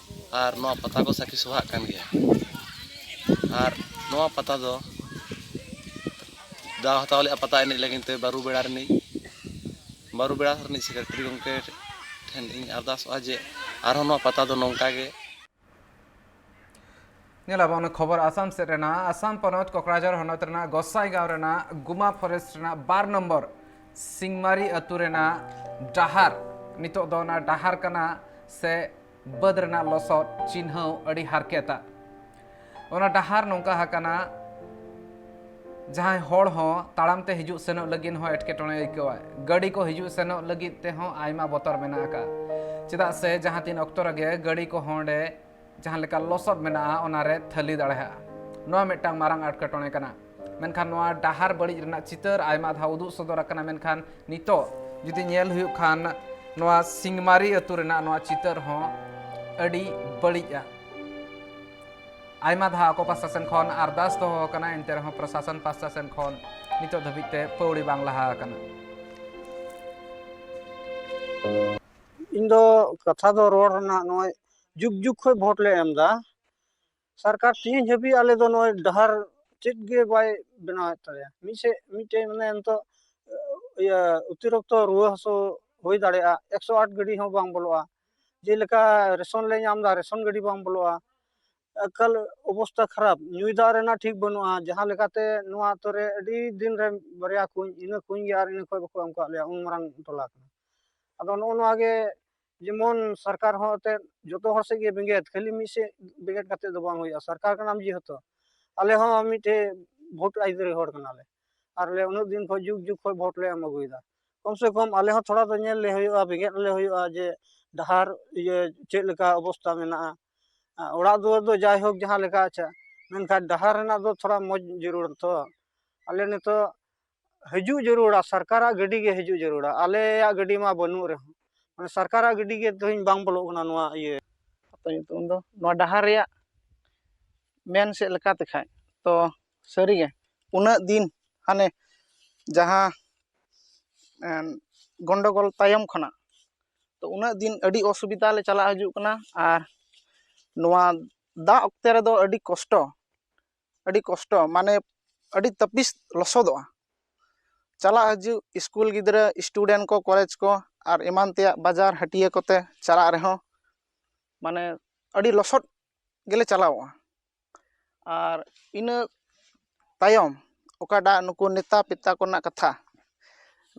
ᱟᱨ ᱱᱚᱣᱟ ᱯᱟᱛᱟ ᱠᱚ ᱥᱟᱹᱠᱷᱤ ᱥᱚᱵᱷᱟᱜ ᱠᱟᱱ ᱜᱮᱭᱟ᱾ ᱟᱨ ᱱᱚᱣᱟ ᱯᱟᱛᱟ ᱫᱚ ᱫᱟᱣ ᱦᱟᱛᱟᱣ ᱞᱮᱫᱼᱟ ᱯᱟᱛᱟ ᱮᱱᱮᱡ ᱞᱟᱹᱜᱤᱫ ᱛᱮ ᱵᱟᱹᱨᱩ ᱵᱮᱲᱟ ᱨᱤᱱᱤᱡ, ᱵᱟᱹᱨᱩ ᱵᱮᱲᱟ ᱨᱤᱱᱤᱡ ᱥᱮᱠᱨᱮᱴᱟᱨᱤ ᱜᱚᱢᱠᱮ ᱴᱷᱮᱱ ᱤᱧ ᱟᱨᱫᱟᱥᱚᱜᱼᱟ ᱡᱮ ᱟᱨᱦᱚᱸ ᱱᱚᱣᱟ ᱯᱟᱛᱟ ᱫᱚ ᱱᱚᱝᱠᱟ ᱜᱮ ᱧᱮᱞᱟᱵᱚᱱ ᱠᱷᱚᱵᱚᱨ ᱟᱥᱟᱢ ᱥᱮᱫ ᱨᱮᱱᱟᱜ, ᱟᱥᱟᱢ ᱯᱚᱱᱚᱛ ᱠᱚᱠᱲᱟᱡᱷᱚᱨ ᱦᱚᱱᱚᱛ ᱨᱮᱱᱟᱜ ᱜᱚᱥᱟᱭ ᱜᱟᱶ ᱨᱮᱱᱟᱜ ᱜᱩᱢᱟ ᱯᱷᱚᱨᱮᱥᱴ ᱨᱮᱱᱟᱜ ᱵᱟᱨ ᱱᱚᱢᱵᱚᱨ ᱥᱤᱝᱢᱟᱨᱤ ᱟᱹᱛᱩ ᱨᱮᱱᱟᱜ ᱰᱟᱦᱟᱨ, ᱱᱤᱛᱚᱜ ᱫᱚ ᱚᱱᱟ ᱰᱟᱦᱟᱨ ᱠᱟᱱᱟ ᱥᱮ ᱵᱟᱹᱫᱽ ᱨᱮᱱᱟᱜ ᱞᱚᱥᱚᱫ ᱪᱤᱱᱦᱟᱹᱣ ᱟᱹᱰᱤ ᱦᱟᱨᱠᱮᱛᱟ᱾ ᱚᱱᱟ ᱰᱟᱦᱟᱨ ᱱᱚᱝᱠᱟ ᱟᱠᱟᱱᱟ, ᱡᱟᱦᱟᱸᱭ ᱦᱚᱲ ᱦᱚᱸ ᱛᱟᱲᱟᱢ ᱛᱮ ᱦᱤᱡᱩᱜ ᱥᱮᱱᱚᱜ ᱞᱟᱹᱜᱤᱫ ᱦᱚᱸ ᱮᱴᱠᱮᱴᱚᱬᱮ ᱟᱹᱭᱠᱟᱹᱣᱟ, ᱜᱟᱹᱰᱤ ᱠᱚ ᱦᱤᱡᱩᱜ ᱥᱮᱱᱚᱜ ᱞᱟᱹᱜᱤᱫ ᱛᱮᱦᱚᱸ ᱟᱭᱢᱟ ᱵᱚᱛᱚᱨ ᱢᱮᱱᱟᱜ ᱟᱠᱟᱫᱼᱟ᱾ ᱪᱮᱫᱟᱜ ᱥᱮ ᱡᱟᱦᱟᱸ ᱛᱤᱱ ᱚᱠᱛᱚ ᱨᱮᱜᱮ ᱜᱟᱹᱰᱤ ᱠᱚᱦᱚᱸ ᱚᱸᱰᱮ ᱡᱟᱦᱟᱸ ᱞᱮᱠᱟ ᱞᱚᱥᱚᱫ ᱢᱮᱱᱟᱜᱼᱟ, ᱚᱱᱟᱨᱮ ᱛᱷᱟᱹᱞᱤ ᱫᱟᱲᱮᱭᱟᱜᱼᱟ᱾ ᱱᱚᱣᱟ ᱢᱤᱫᱴᱟᱝ ᱢᱟᱨᱟᱝ ᱮᱴᱠᱮᱴᱚᱬᱮ ᱠᱟᱱᱟ᱾ ᱢᱮᱱᱠᱷᱟᱱ ᱱᱚᱣᱟ ᱰᱟᱦᱟᱨ ᱵᱟᱹᱲᱤᱡ ᱨᱮᱱᱟᱜ ᱪᱤᱛᱟᱹᱨ ᱟᱭᱢᱟ ᱫᱷᱟᱣ ᱩᱫᱩᱜ ᱥᱚᱫᱚᱨ ᱟᱠᱟᱱᱟ, ᱢᱮᱱᱠᱷᱟᱱ ᱱᱤᱛᱚᱜ ᱡᱩᱫᱤ ᱧᱮᱞ ᱦᱩᱭᱩᱜ ᱠᱷᱟᱱ ᱱᱚᱣᱟ ᱥᱤᱝᱢᱟᱨᱤ ᱟᱹᱛᱩ ᱨᱮᱱᱟᱜ ᱱᱚᱣᱟ ᱪᱤᱛᱟᱹᱨ ᱦᱚᱸ ᱟᱹᱰᱤ ᱵᱟᱹᱲᱤᱡᱼᱟ᱾ ᱟᱭᱢᱟ ᱫᱷᱟᱣ ᱟᱠᱚ ᱯᱟᱥᱴᱟ ᱥᱮᱱ ᱠᱷᱚᱱ ᱟᱨᱫᱟᱥ ᱫᱚᱦᱚ ᱟᱠᱟᱱᱟ, ᱮᱱᱛᱮ ᱨᱮᱦᱚᱸ ᱯᱨᱚᱥᱟᱥᱚᱱ ᱯᱟᱥᱴᱟ ᱥᱮᱱ ᱠᱷᱚᱱ ᱱᱤᱛᱚᱜ ᱫᱷᱟᱹᱵᱤᱡ ᱛᱮ ᱯᱟᱹᱣᱲᱤ ᱵᱟᱝ ᱞᱟᱦᱟ ᱟᱠᱟᱱᱟ᱾ ᱤᱧ ᱫᱚ ᱠᱟᱛᱷᱟ ᱫᱚ ᱨᱚᱲ ᱨᱮᱱᱟᱜ ᱱᱚᱜᱼᱚᱭ ᱡᱩᱜᱽ ᱡᱩᱜᱽ ᱠᱷᱚᱱ ᱵᱷᱳᱴ ᱞᱮ ᱮᱢ ᱮᱫᱟ᱾ ᱥᱚᱨᱠᱟᱨ ᱛᱮᱦᱮᱧ ᱦᱟᱹᱵᱤᱡ ᱟᱞᱮ ᱫᱚ ᱱᱚᱜᱼᱚᱭ ᱰᱟᱦᱟᱨ ᱪᱮᱫ ᱜᱮ ᱵᱟᱭ ᱵᱮᱱᱟᱣᱮᱫ ᱛᱟᱞᱮᱭᱟ᱾ ᱢᱤᱫ ᱥᱮᱫ ᱢᱤᱫᱴᱮᱡ ᱢᱟᱱᱮ ᱱᱤᱛᱚᱜ ᱤᱭᱟᱹ ᱚᱛᱤᱨᱤᱠᱛᱚ ᱨᱩᱣᱟᱹ ᱦᱟᱹᱥᱩ ᱦᱩᱭ ᱫᱟᱲᱮᱭᱟᱜᱼᱟ, ᱮᱠᱥᱚ ᱟᱴ ᱜᱟᱹᱰᱤ ᱦᱚᱸ ᱵᱟᱝ ᱵᱚᱞᱚᱜᱼᱟ᱾ ᱡᱮᱞᱮᱠᱟ ᱨᱮᱥᱚᱱ ᱞᱮ ᱧᱟᱢ ᱮᱫᱟ, ᱨᱮᱥᱚᱱ ᱜᱟᱹᱰᱤ ᱵᱟᱝ ᱵᱚᱞᱚᱜᱼᱟ᱾ ᱮᱠᱟᱞ ᱚᱵᱚᱥᱛᱟ ᱠᱷᱟᱨᱟᱯ, ᱧᱩᱭ ᱫᱟᱜ ᱨᱮᱱᱟᱜ ᱴᱷᱤᱠ ᱵᱟᱹᱱᱩᱜᱼᱟ᱾ ᱡᱟᱦᱟᱸ ᱞᱮᱠᱟᱛᱮ ᱱᱚᱣᱟ ᱟᱛᱳ ᱨᱮ ᱟᱹᱰᱤ ᱫᱤᱱ ᱨᱮ ᱵᱟᱨᱭᱟ ᱠᱩᱧ, ᱤᱱᱟᱹ ᱠᱩᱧ ᱜᱮ ᱟᱨ ᱤᱱᱟᱹ ᱠᱷᱚᱱ ᱵᱟᱠᱚ ᱮᱢ ᱠᱟᱜ ᱞᱮᱭᱟ, ᱩᱱ ᱢᱟᱨᱟᱝ ᱴᱚᱞᱟ ᱠᱟᱱᱟ᱾ ᱟᱫᱚ ᱱᱚᱜᱼᱚ ᱱᱚᱣᱟ ᱜᱮ ᱡᱮᱢᱚᱱ ᱥᱚᱨᱠᱟᱨ ᱦᱚᱸ ᱮᱱᱛᱮᱫ ᱡᱚᱛᱚ ᱦᱚᱲ ᱥᱮᱫ ᱜᱮ ᱵᱮᱸᱜᱮᱫ, ᱠᱷᱟᱹᱞᱤ ᱢᱤᱫ ᱥᱮᱫ ᱵᱮᱸᱜᱮᱫ ᱠᱟᱛᱮᱫ ᱫᱚ ᱵᱟᱝ ᱦᱩᱭᱩᱜᱼᱟ᱾ ᱥᱚᱨᱠᱟᱨ ᱠᱟᱱᱟᱢ ᱡᱮᱦᱮᱛᱩ, ᱟᱞᱮ ᱦᱚᱸ ᱢᱤᱫᱴᱮᱡ ᱵᱷᱳᱴ ᱟᱹᱭᱫᱟᱹᱨᱤ ᱦᱚᱲ ᱠᱟᱱᱟᱞᱮ, ᱟᱨ ᱞᱮ ᱩᱱᱟᱹᱜ ᱫᱤᱱ ᱠᱷᱚᱱ ᱡᱩᱜᱽ ᱡᱩᱜᱽ ᱠᱷᱚᱱ ᱵᱷᱳᱴ ᱞᱮ ᱮᱢ ᱟᱹᱜᱩᱭᱮᱫᱟ᱾ ᱠᱚᱢ ᱥᱮ ᱠᱚᱢ ᱟᱞᱮ ᱦᱚᱸ ᱛᱷᱚᱲᱟ ᱫᱚ ᱧᱮᱞ ᱞᱮ ᱦᱩᱭᱩᱜᱼᱟ, ᱵᱮᱸᱜᱮᱫ ᱞᱮ ᱦᱩᱭᱩᱜᱼᱟ ᱡᱮ ᱰᱟᱦᱟᱨ ᱤᱭᱟᱹ ᱪᱮᱫ ᱞᱮᱠᱟ ᱚᱵᱚᱥᱛᱟ ᱢᱮᱱᱟᱜᱼᱟ᱾ ᱟᱨ ᱚᱲᱟᱜ ᱫᱩᱣᱟᱹᱨ ᱫᱚ ᱡᱟᱭᱦᱳᱠ ᱡᱟᱦᱟᱸ ᱞᱮᱠᱟ, ᱟᱪᱪᱷᱟ, ᱢᱮᱱᱠᱷᱟᱱ ᱰᱟᱦᱟᱨ ᱨᱮᱱᱟᱜ ᱫᱚ ᱛᱷᱚᱲᱟ ᱢᱚᱡᱽ ᱡᱟᱹᱨᱩᱲ ᱛᱚ᱾ ᱟᱞᱮ ᱱᱤᱛᱚᱜ ᱦᱤᱡᱩᱜ ᱡᱟᱹᱨᱩᱲᱟ, ᱥᱚᱨᱠᱟᱨᱟᱜ ᱜᱟᱹᱰᱤ ᱜᱮ ᱦᱤᱡᱩᱜ ᱡᱟᱹᱨᱩᱲᱟ, ᱟᱞᱮᱭᱟᱜ ᱜᱟᱹᱰᱤ ᱢᱟ ᱵᱟᱹᱱᱩᱜ ᱨᱮᱦᱚᱸ, ᱢᱟᱱᱮ ᱥᱚᱨᱠᱟᱨᱟᱜ ᱜᱟᱹᱰᱤ ᱜᱮ ᱛᱮᱦᱮᱧ ᱵᱟᱝ ᱵᱚᱞᱚᱜ ᱠᱟᱱᱟ ᱱᱚᱣᱟ ᱤᱭᱟᱹ᱾ ᱟᱯᱮ ᱧᱩᱛᱩᱢ ᱫᱚ ᱱᱚᱣᱟ ᱰᱟᱦᱟᱨ ᱨᱮᱭᱟᱜ ᱢᱮᱱ ᱥᱮᱫ ᱞᱮᱠᱟᱛᱮ ᱠᱷᱟᱡ ᱛᱚ ᱥᱟᱹᱨᱤᱜᱮ ᱩᱱᱟᱹᱜ ᱫᱤᱱ ᱦᱟᱱᱮ ᱡᱟᱦᱟᱸ ᱮᱢ, ᱜᱚᱱᱰᱚᱜᱳᱞ ᱛᱟᱭᱚᱢ ᱠᱷᱚᱱᱟᱜ ᱛᱚ ᱩᱱᱟᱹᱜ ᱫᱤᱱ ᱟᱹᱰᱤ ᱚᱥᱩᱵᱤᱫᱷᱟ ᱞᱮ ᱪᱟᱞᱟᱜ ᱦᱤᱡᱩᱜ ᱠᱟᱱᱟ᱾ ᱟᱨ ᱱᱚᱣᱟ ᱫᱟᱜ ᱚᱠᱛᱮ ᱨᱮᱫᱚ ᱟᱹᱰᱤ ᱠᱚᱥᱴᱚ, ᱟᱹᱰᱤ ᱠᱚᱥᱴᱚ ᱢᱟᱱᱮ ᱟᱹᱰᱤ ᱛᱟᱹᱯᱤᱥ ᱞᱚᱥᱚᱫᱚᱜᱼᱟ᱾ ᱪᱟᱞᱟᱜ ᱦᱤᱡᱩᱜ ᱥᱠᱩᱞ ᱜᱤᱫᱽᱨᱟᱹ, ᱥᱴᱩᱰᱮᱱᱴ ᱠᱚ, ᱠᱚᱞᱮᱡᱽ ᱠᱚ ᱟᱨ ᱮᱢᱟᱱ ᱛᱮᱭᱟᱜ ᱵᱟᱡᱟᱨ ᱦᱟᱹᱴᱤᱭᱟᱹ ᱠᱚᱛᱮ ᱪᱟᱞᱟᱜ ᱨᱮᱦᱚᱸ ᱢᱟᱱᱮ ᱟᱹᱰᱤ ᱞᱚᱥᱚᱫ ᱜᱮᱞᱮ ᱪᱟᱞᱟᱣᱚᱜᱼᱟ᱾ ᱟᱨ ᱤᱱᱟᱹ ᱛᱟᱭᱚᱢ ᱚᱠᱟᱴᱟᱜ ᱱᱩᱠᱩ ᱱᱮᱛᱟ ᱯᱮᱛᱟ ᱠᱚᱨᱮᱱᱟᱜ ᱠᱟᱛᱷᱟ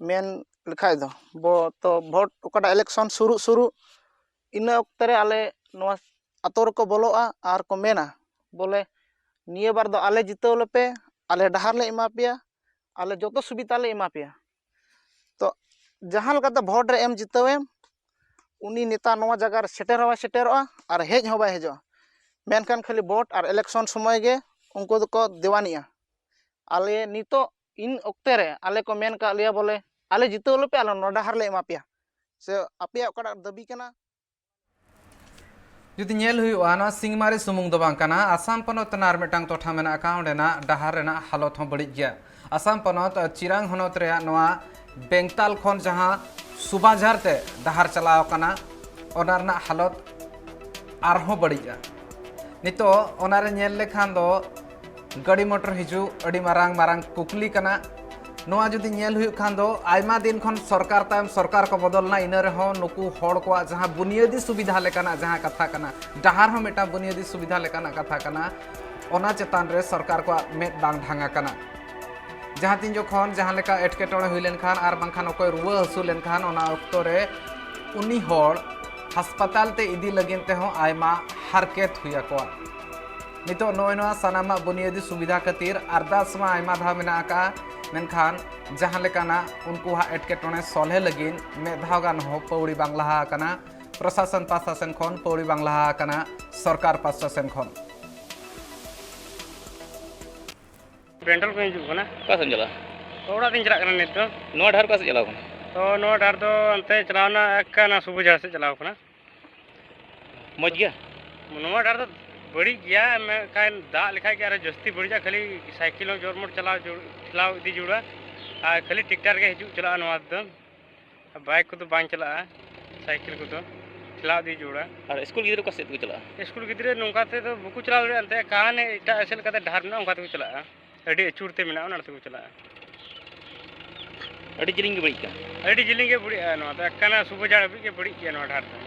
ᱢᱮᱱ ᱞᱮᱠᱷᱟᱡ ᱫᱚ ᱵᱚ ᱛᱚ ᱵᱷᱳᱴ ᱚᱠᱟᱴᱟᱜ ᱤᱞᱮᱠᱥᱚᱱ ᱥᱩᱨᱩᱜ ᱥᱩᱨᱩᱜ ᱤᱱᱟᱹ ᱚᱠᱛᱮ ᱨᱮ ᱟᱞᱮ ᱱᱚᱣᱟ ᱟᱛᱳ ᱨᱮᱠᱚ ᱵᱚᱞᱚᱜᱼᱟ ᱟᱨ ᱠᱚ ᱢᱮᱱᱟ ᱵᱚᱞᱮ ᱱᱤᱭᱟᱹ ᱵᱟᱨ ᱫᱚ ᱟᱞᱮ ᱡᱤᱛᱟᱹᱣ ᱞᱮᱯᱮ, ᱟᱞᱮ ᱰᱟᱦᱟᱨ ᱞᱮ ᱮᱢᱟ ᱯᱮᱭᱟ, ᱟᱞᱮ ᱡᱚᱛᱚ ᱥᱩᱵᱤᱫᱷᱟ ᱞᱮ ᱮᱢᱟ ᱯᱮᱭᱟ᱾ ᱛᱚ ᱡᱟᱦᱟᱸ ᱞᱮᱠᱟᱛᱮ ᱵᱷᱳᱴ ᱨᱮ ᱮᱢ ᱡᱤᱛᱟᱹᱣ ᱮᱢ, ᱩᱱᱤ ᱱᱮᱛᱟ ᱱᱚᱣᱟ ᱡᱟᱭᱜᱟ ᱨᱮ ᱥᱮᱴᱮᱨ ᱦᱚᱸ ᱵᱟᱭ ᱥᱮᱴᱮᱨᱚᱜᱼᱟ ᱟᱨ ᱦᱮᱡ ᱦᱚᱸ ᱵᱟᱭ ᱦᱤᱡᱩᱜᱼᱟ᱾ ᱢᱮᱱᱠᱷᱟᱱ ᱠᱷᱟᱹᱞᱤ ᱵᱷᱳᱴ ᱟᱨ ᱤᱞᱮᱠᱥᱚᱱ ᱥᱚᱢᱚᱭ ᱜᱮ ᱩᱱᱠᱩ ᱫᱚᱠᱚ ᱫᱮᱣᱟᱱᱤᱜᱼᱟ, ᱟᱞᱮ ᱱᱤᱛᱚᱜ ᱤᱱ ᱚᱠᱛᱮ ᱨᱮ ᱟᱞᱮ ᱠᱚ ᱢᱮᱱ ᱠᱟᱜ ᱞᱮᱭᱟ ᱵᱚᱞᱮ ᱟᱞᱮ ᱡᱤᱛᱟᱹᱣ ᱞᱮᱯᱮ, ᱟᱞᱮ ᱱᱚᱣᱟ ᱰᱟᱦᱟᱨ ᱞᱮ ᱮᱢᱟ ᱯᱮᱭᱟ ᱥᱮ ᱟᱯᱮᱭᱟᱜ ᱚᱠᱟᱴᱟᱜ ᱫᱟᱹᱵᱤ ᱠᱟᱱᱟ᱾ ᱡᱩᱫᱤ ᱧᱮᱞ ᱦᱩᱭᱩᱜᱼᱟ, ᱱᱚᱣᱟ ᱥᱤᱝᱢᱟᱨᱤ ᱥᱩᱢᱩᱝ ᱫᱚ ᱵᱟᱝ ᱠᱟᱱᱟ, ᱟᱥᱟᱢ ᱯᱚᱱᱚᱛ ᱨᱮᱱᱟᱜ ᱟᱨ ᱢᱤᱫᱴᱟᱝ ᱴᱚᱴᱷᱟ ᱢᱮᱱᱟᱜ ᱟᱠᱟᱫ, ᱚᱸᱰᱮᱱᱟᱜ ᱰᱟᱦᱟᱨ ᱨᱮᱱᱟᱜ ᱦᱟᱞᱚᱛ ᱦᱚᱸ ᱵᱟᱹᱲᱤᱡ ᱜᱮᱭᱟ᱾ ᱟᱥᱟᱢ ᱯᱚᱱᱚᱛ ᱪᱤᱨᱟᱝ ᱦᱚᱱᱚᱛ ᱨᱮᱭᱟᱜ ᱱᱚᱣᱟ ᱵᱮᱝᱛᱟᱞ ᱠᱷᱚᱱ ᱡᱟᱦᱟᱸ ᱥᱩᱵᱟᱡᱷᱟᱨ ᱛᱮ ᱰᱟᱦᱟᱨ ᱪᱟᱞᱟᱣ ᱠᱟᱱᱟ, ᱚᱱᱟ ᱨᱮᱱᱟᱜ ᱦᱟᱞᱚᱛ ᱟᱨᱦᱚᱸ ᱵᱟᱹᱲᱤᱡᱼᱟ᱾ ᱱᱤᱛᱚᱜ ᱚᱱᱟᱨᱮ ᱧᱮᱞ ᱞᱮᱠᱷᱟᱱ ᱫᱚ ᱜᱟᱹᱰᱤ ᱢᱚᱴᱚᱨ ᱦᱤᱡᱩᱜ ᱟᱹᱰᱤ ᱢᱟᱨᱟᱝ ᱢᱟᱨᱟᱝ ᱠᱩᱠᱞᱤ ᱠᱟᱱᱟ᱾ ᱱᱚᱣᱟ ᱡᱩᱫᱤ ᱧᱮᱞ ᱦᱩᱭᱩᱜ ᱠᱷᱟᱱ ᱫᱚ, ᱟᱭᱢᱟ ᱫᱤᱱ ᱠᱷᱚᱱ ᱥᱚᱨᱠᱟᱨ ᱛᱟᱭᱚᱢ ᱥᱚᱨᱠᱟᱨ ᱠᱚ ᱵᱚᱫᱚᱞ ᱮᱱᱟ, ᱤᱱᱟᱹ ᱨᱮᱦᱚᱸ ᱱᱩᱠᱩ ᱦᱚᱲ ᱠᱚᱣᱟᱜ ᱡᱟᱦᱟᱸ ᱵᱩᱱᱤᱭᱟᱹᱫᱤ ᱥᱩᱵᱤᱫᱷᱟ ᱞᱮᱠᱟᱱᱟᱜ ᱡᱟᱦᱟᱸ ᱠᱟᱛᱷᱟ ᱠᱟᱱᱟ, ᱰᱟᱦᱟᱨ ᱦᱚᱸ ᱢᱤᱫᱴᱟᱝ ᱵᱩᱱᱤᱭᱟᱹᱫᱤ ᱥᱩᱵᱤᱫᱷᱟ ᱞᱮᱠᱟᱱᱟᱜ ᱠᱟᱛᱷᱟ ᱠᱟᱱᱟ, ᱚᱱᱟ ᱪᱮᱛᱟᱱ ᱨᱮ ᱥᱚᱨᱠᱟᱨ ᱠᱚᱣᱟᱜ ᱢᱮᱫ ᱵᱟᱝ ᱰᱷᱟᱝ ᱟᱠᱟᱱᱟ᱾ ᱡᱟᱦᱟᱸ ᱛᱤᱱ ᱡᱚᱠᱷᱚᱱ ᱡᱟᱦᱟᱸ ᱞᱮᱠᱟ ᱮᱴᱠᱮᱴᱚᱬᱮ ᱦᱩᱭ ᱞᱮᱱᱠᱷᱟᱱ ᱟᱨ ᱵᱟᱝᱠᱷᱟᱱ ᱚᱠᱚᱭ ᱨᱩᱣᱟᱹ ᱦᱟᱹᱥᱩ ᱞᱮᱱᱠᱷᱟᱱ, ᱚᱱᱟ ᱚᱠᱛᱚ ᱨᱮ ᱩᱱᱤ ᱦᱚᱲ ᱦᱟᱥᱯᱟᱛᱟᱞ ᱛᱮ ᱤᱫᱤ ᱞᱟᱹᱜᱤᱫ ᱛᱮᱦᱚᱸ ᱟᱭᱢᱟ ᱦᱟᱨᱠᱮᱛ ᱦᱩᱭ ᱟᱠᱚᱣᱟ᱾ ᱱᱤᱛᱚᱜ ᱱᱚᱜᱼᱚᱭ ᱱᱚᱣᱟ ᱥᱟᱱᱟᱢᱟᱜ ᱵᱩᱱᱤᱭᱟᱹᱫᱤ ᱥᱩᱵᱤᱫᱷᱟ ᱠᱷᱟᱹᱛᱤᱨ ᱟᱨᱫᱟᱥ ᱢᱟ ᱟᱭᱢᱟ ᱫᱷᱟᱣ ᱢᱮᱱᱟᱜ ᱟᱠᱟᱫᱼᱟ, ᱢᱮᱱᱠᱷᱟᱱ ᱡᱟᱦᱟᱸ ᱞᱮᱠᱟᱱᱟᱜ ᱩᱱᱠᱩᱣᱟᱜ ᱮᱴᱠᱮᱴᱚᱬᱮ ᱥᱚᱞᱦᱮ ᱞᱟᱹᱜᱤᱫ ᱢᱤᱫ ᱫᱷᱟᱣ ᱜᱟᱱ ᱦᱚᱸ ᱯᱟᱹᱣᱲᱤ ᱵᱟᱝ ᱞᱟᱦᱟ ᱟᱠᱟᱱᱟ᱾ ᱯᱨᱚᱥᱟᱥᱚᱱ ᱯᱟᱥᱴᱟ ᱥᱮᱱ ᱠᱷᱚᱱ ᱯᱟᱹᱣᱲᱤ ᱵᱟᱝ ᱞᱟᱦᱟ ᱟᱠᱟᱱᱟ, ᱥᱚᱨᱠᱟᱨ ᱯᱟᱥᱴᱟ ᱥᱮᱱ ᱠᱷᱚᱱ᱾ ᱯᱮᱱᱰᱮᱞ ᱠᱚ ᱦᱤᱡᱩᱜ ᱠᱟᱱᱟ᱾ ᱚᱠᱟ ᱥᱮᱫ ᱮᱢ ᱪᱟᱞᱟᱜᱼᱟ? ᱚᱲᱟᱜ ᱛᱤᱧ ᱪᱟᱞᱟᱜ ᱠᱟᱱᱟ ᱱᱤᱛ ᱫᱚ᱾ ᱱᱚᱣᱟ ᱰᱟᱦᱟᱨ ᱚᱠᱟ ᱥᱮᱫ ᱪᱟᱞᱟᱣ ᱠᱟᱱᱟ? ᱛᱚ ᱱᱚᱣᱟ ᱰᱟᱦᱟᱨ ᱫᱚ ᱚᱱᱛᱮ ᱪᱟᱞᱟᱣ ᱮᱱᱟ, ᱮᱠ ᱠᱟᱱᱟ ᱥᱩᱵᱩᱡᱷᱟᱨ ᱥᱮᱫ ᱪᱟᱞᱟᱣ ᱠᱟᱱᱟ᱾ ᱢᱚᱡᱽ ᱜᱮᱭᱟ? ᱱᱚᱣᱟ ᱰᱟᱦᱟᱨ ᱫᱚ ᱵᱟᱹᱲᱤᱡ ᱜᱮᱭᱟ, ᱢᱮᱱᱠᱷᱟᱱ ᱫᱟᱜ ᱞᱮᱠᱷᱟᱡ ᱜᱮ ᱟᱨᱚ ᱡᱟᱹᱥᱛᱤ ᱵᱟᱹᱲᱤᱡᱚᱜᱼᱟ᱾ ᱠᱷᱟᱹᱞᱤ ᱥᱟᱭᱠᱮᱞ ᱦᱚᱸ ᱡᱳᱨ ᱢᱳᱴ ᱪᱟᱞᱟᱣ ᱡᱩᱲ- ᱴᱷᱮᱞᱟᱣ ᱤᱫᱤ ᱡᱟᱹᱨᱩᱲᱟ, ᱟᱨ ᱠᱷᱟᱹᱞᱤ ᱴᱨᱟᱠᱴᱟᱨ ᱜᱮ ᱦᱤᱡᱩᱜ ᱪᱟᱞᱟᱜᱼᱟ ᱱᱚᱣᱟ ᱫᱚ᱾ ᱵᱟᱭᱤᱠ ᱠᱚᱫᱚ ᱵᱟᱝ ᱪᱟᱞᱟᱜᱼᱟ, ᱥᱟᱭᱠᱮᱞ ᱠᱚᱫᱚ ᱴᱷᱮᱞᱟᱣ ᱤᱫᱤ ᱡᱟᱹᱨᱩᱲᱟ᱾ ᱟᱨ ᱥᱠᱩᱞ ᱜᱤᱫᱽᱨᱟᱹ ᱚᱠᱟ ᱥᱮᱫ ᱛᱮᱠᱚ ᱪᱟᱞᱟᱜᱼᱟ? ᱥᱠᱩᱞ ᱜᱤᱫᱽᱨᱟᱹ ᱱᱚᱝᱠᱟ ᱛᱮᱫᱚ ᱵᱟᱠᱚ ᱪᱟᱞᱟᱣ ᱫᱟᱲᱮᱭᱟᱜᱼᱟ, ᱮᱱᱛᱮ ᱠᱟᱦᱟᱱᱮ ᱮᱴᱟᱜ ᱮᱥᱮᱫ ᱞᱮᱠᱟᱛᱮ ᱰᱟᱦᱟᱨ ᱢᱮᱱᱟᱜᱼᱟ, ᱚᱱᱠᱟ ᱛᱮᱠᱚ ᱪᱟᱞᱟᱜᱼᱟ᱾ ᱟᱹᱰᱤ ᱟᱹᱪᱩᱨ ᱛᱮ ᱢᱮᱱᱟᱜᱼᱟ, ᱚᱱᱟ ᱛᱮᱠᱚ ᱪᱟᱞᱟᱜᱼᱟ᱾ ᱟᱹᱰᱤ ᱡᱤᱞᱤᱧ ᱜᱮ ᱵᱟᱹᱲᱤᱡ ᱠᱟᱱᱟ᱾ ᱟᱹᱰᱤ ᱡᱤᱞᱤᱧ ᱜᱮ ᱵᱟᱹᱲᱤᱡᱼᱟ ᱱᱚᱣᱟ ᱫᱚ, ᱮᱠᱟᱱᱟ ᱥᱩᱵᱟᱡᱟᱲ ᱦᱟᱹᱵᱤᱡ ᱜᱮ ᱵᱟᱹᱲᱤᱡ ᱜᱮᱭᱟ ᱱᱚᱣᱟ ᱰᱟᱦᱟᱨ ᱫᱚ᱾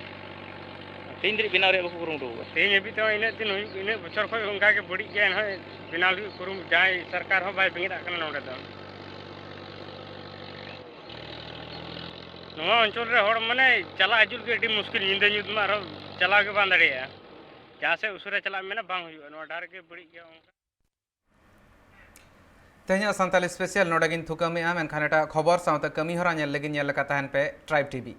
ᱛᱮᱦᱮᱧ ᱫᱷᱟᱹᱨᱤᱡ ᱵᱮᱱᱟᱣ ᱨᱮᱭᱟᱜ ᱵᱟᱠᱚ ᱠᱩᱨᱩᱢᱩᱴᱩ ᱟᱠᱟᱫᱟ᱾ ᱛᱮᱦᱮᱧ ᱦᱟᱹᱵᱤᱡ ᱛᱮᱦᱚᱸ ᱤᱱᱟᱹᱜ ᱫᱤᱱ ᱦᱩᱭᱩᱜ, ᱤᱱᱟᱹᱜ ᱵᱚᱪᱷᱚᱨ ᱠᱷᱚᱱ ᱚᱱᱠᱟ ᱜᱮ ᱵᱟᱹᱲᱤᱡ ᱜᱮᱭᱟ, ᱱᱚᱜᱼᱚᱭ ᱵᱮᱱᱟᱣ ᱞᱟᱹᱜᱤᱫ ᱠᱩᱨᱩᱢᱩᱴᱩ, ᱡᱟᱦᱟᱸᱭ ᱥᱚᱨᱠᱟᱨ ᱦᱚᱸ ᱵᱟᱭ ᱵᱮᱸᱜᱮᱫ ᱟᱜ ᱠᱟᱱᱟ ᱱᱚᱰᱮ ᱫᱚ᱾ ᱱᱚᱣᱟ ᱚᱧᱪᱚᱞ ᱨᱮ ᱦᱚᱲ ᱢᱟᱱᱮ ᱪᱟᱞᱟᱜ ᱦᱤᱡᱩᱜ ᱞᱟᱹᱜᱤᱫ ᱟᱹᱰᱤ ᱢᱩᱥᱠᱤᱞ, ᱧᱤᱫᱟᱹ ᱧᱩᱛ ᱢᱟ ᱟᱨᱦᱚᱸ ᱪᱟᱞᱟᱣ ᱜᱮ ᱵᱟᱝ ᱫᱟᱲᱮᱭᱟᱜᱼᱟ᱾ ᱡᱟᱦᱟᱸ ᱥᱮᱫ ᱩᱥᱟᱹᱨᱟ ᱪᱟᱞᱟᱜ ᱢᱮᱱᱟ ᱵᱟᱝ ᱦᱩᱭᱩᱜᱼᱟ, ᱱᱚᱣᱟ ᱰᱟᱦᱟᱨ ᱜᱮ ᱵᱟᱹᱲᱤᱡ ᱜᱮᱭᱟ᱾ ᱚᱱᱠᱟ ᱛᱮᱦᱮᱧᱟᱜ ᱥᱟᱱᱛᱟᱲᱤ ᱥᱯᱮᱥᱟᱞ ᱱᱚᱰᱮ ᱜᱤᱧ ᱛᱷᱩᱠᱟᱹᱢᱮᱜᱼᱟ, ᱢᱮᱱᱠᱷᱟᱱ ᱮᱴᱟᱜ ᱠᱷᱚᱵᱚᱨ ᱥᱟᱶᱛᱮ ᱠᱟᱹᱢᱤ ᱦᱚᱨᱟ ᱧᱮᱞ ᱞᱟᱹᱜᱤᱫ ᱧᱮᱞ ᱞᱮᱠᱟ ᱛᱟᱦᱮᱱ ᱯᱮ ᱴᱨᱟᱭᱤᱵᱽ ᱴᱤᱵᱷᱤ᱾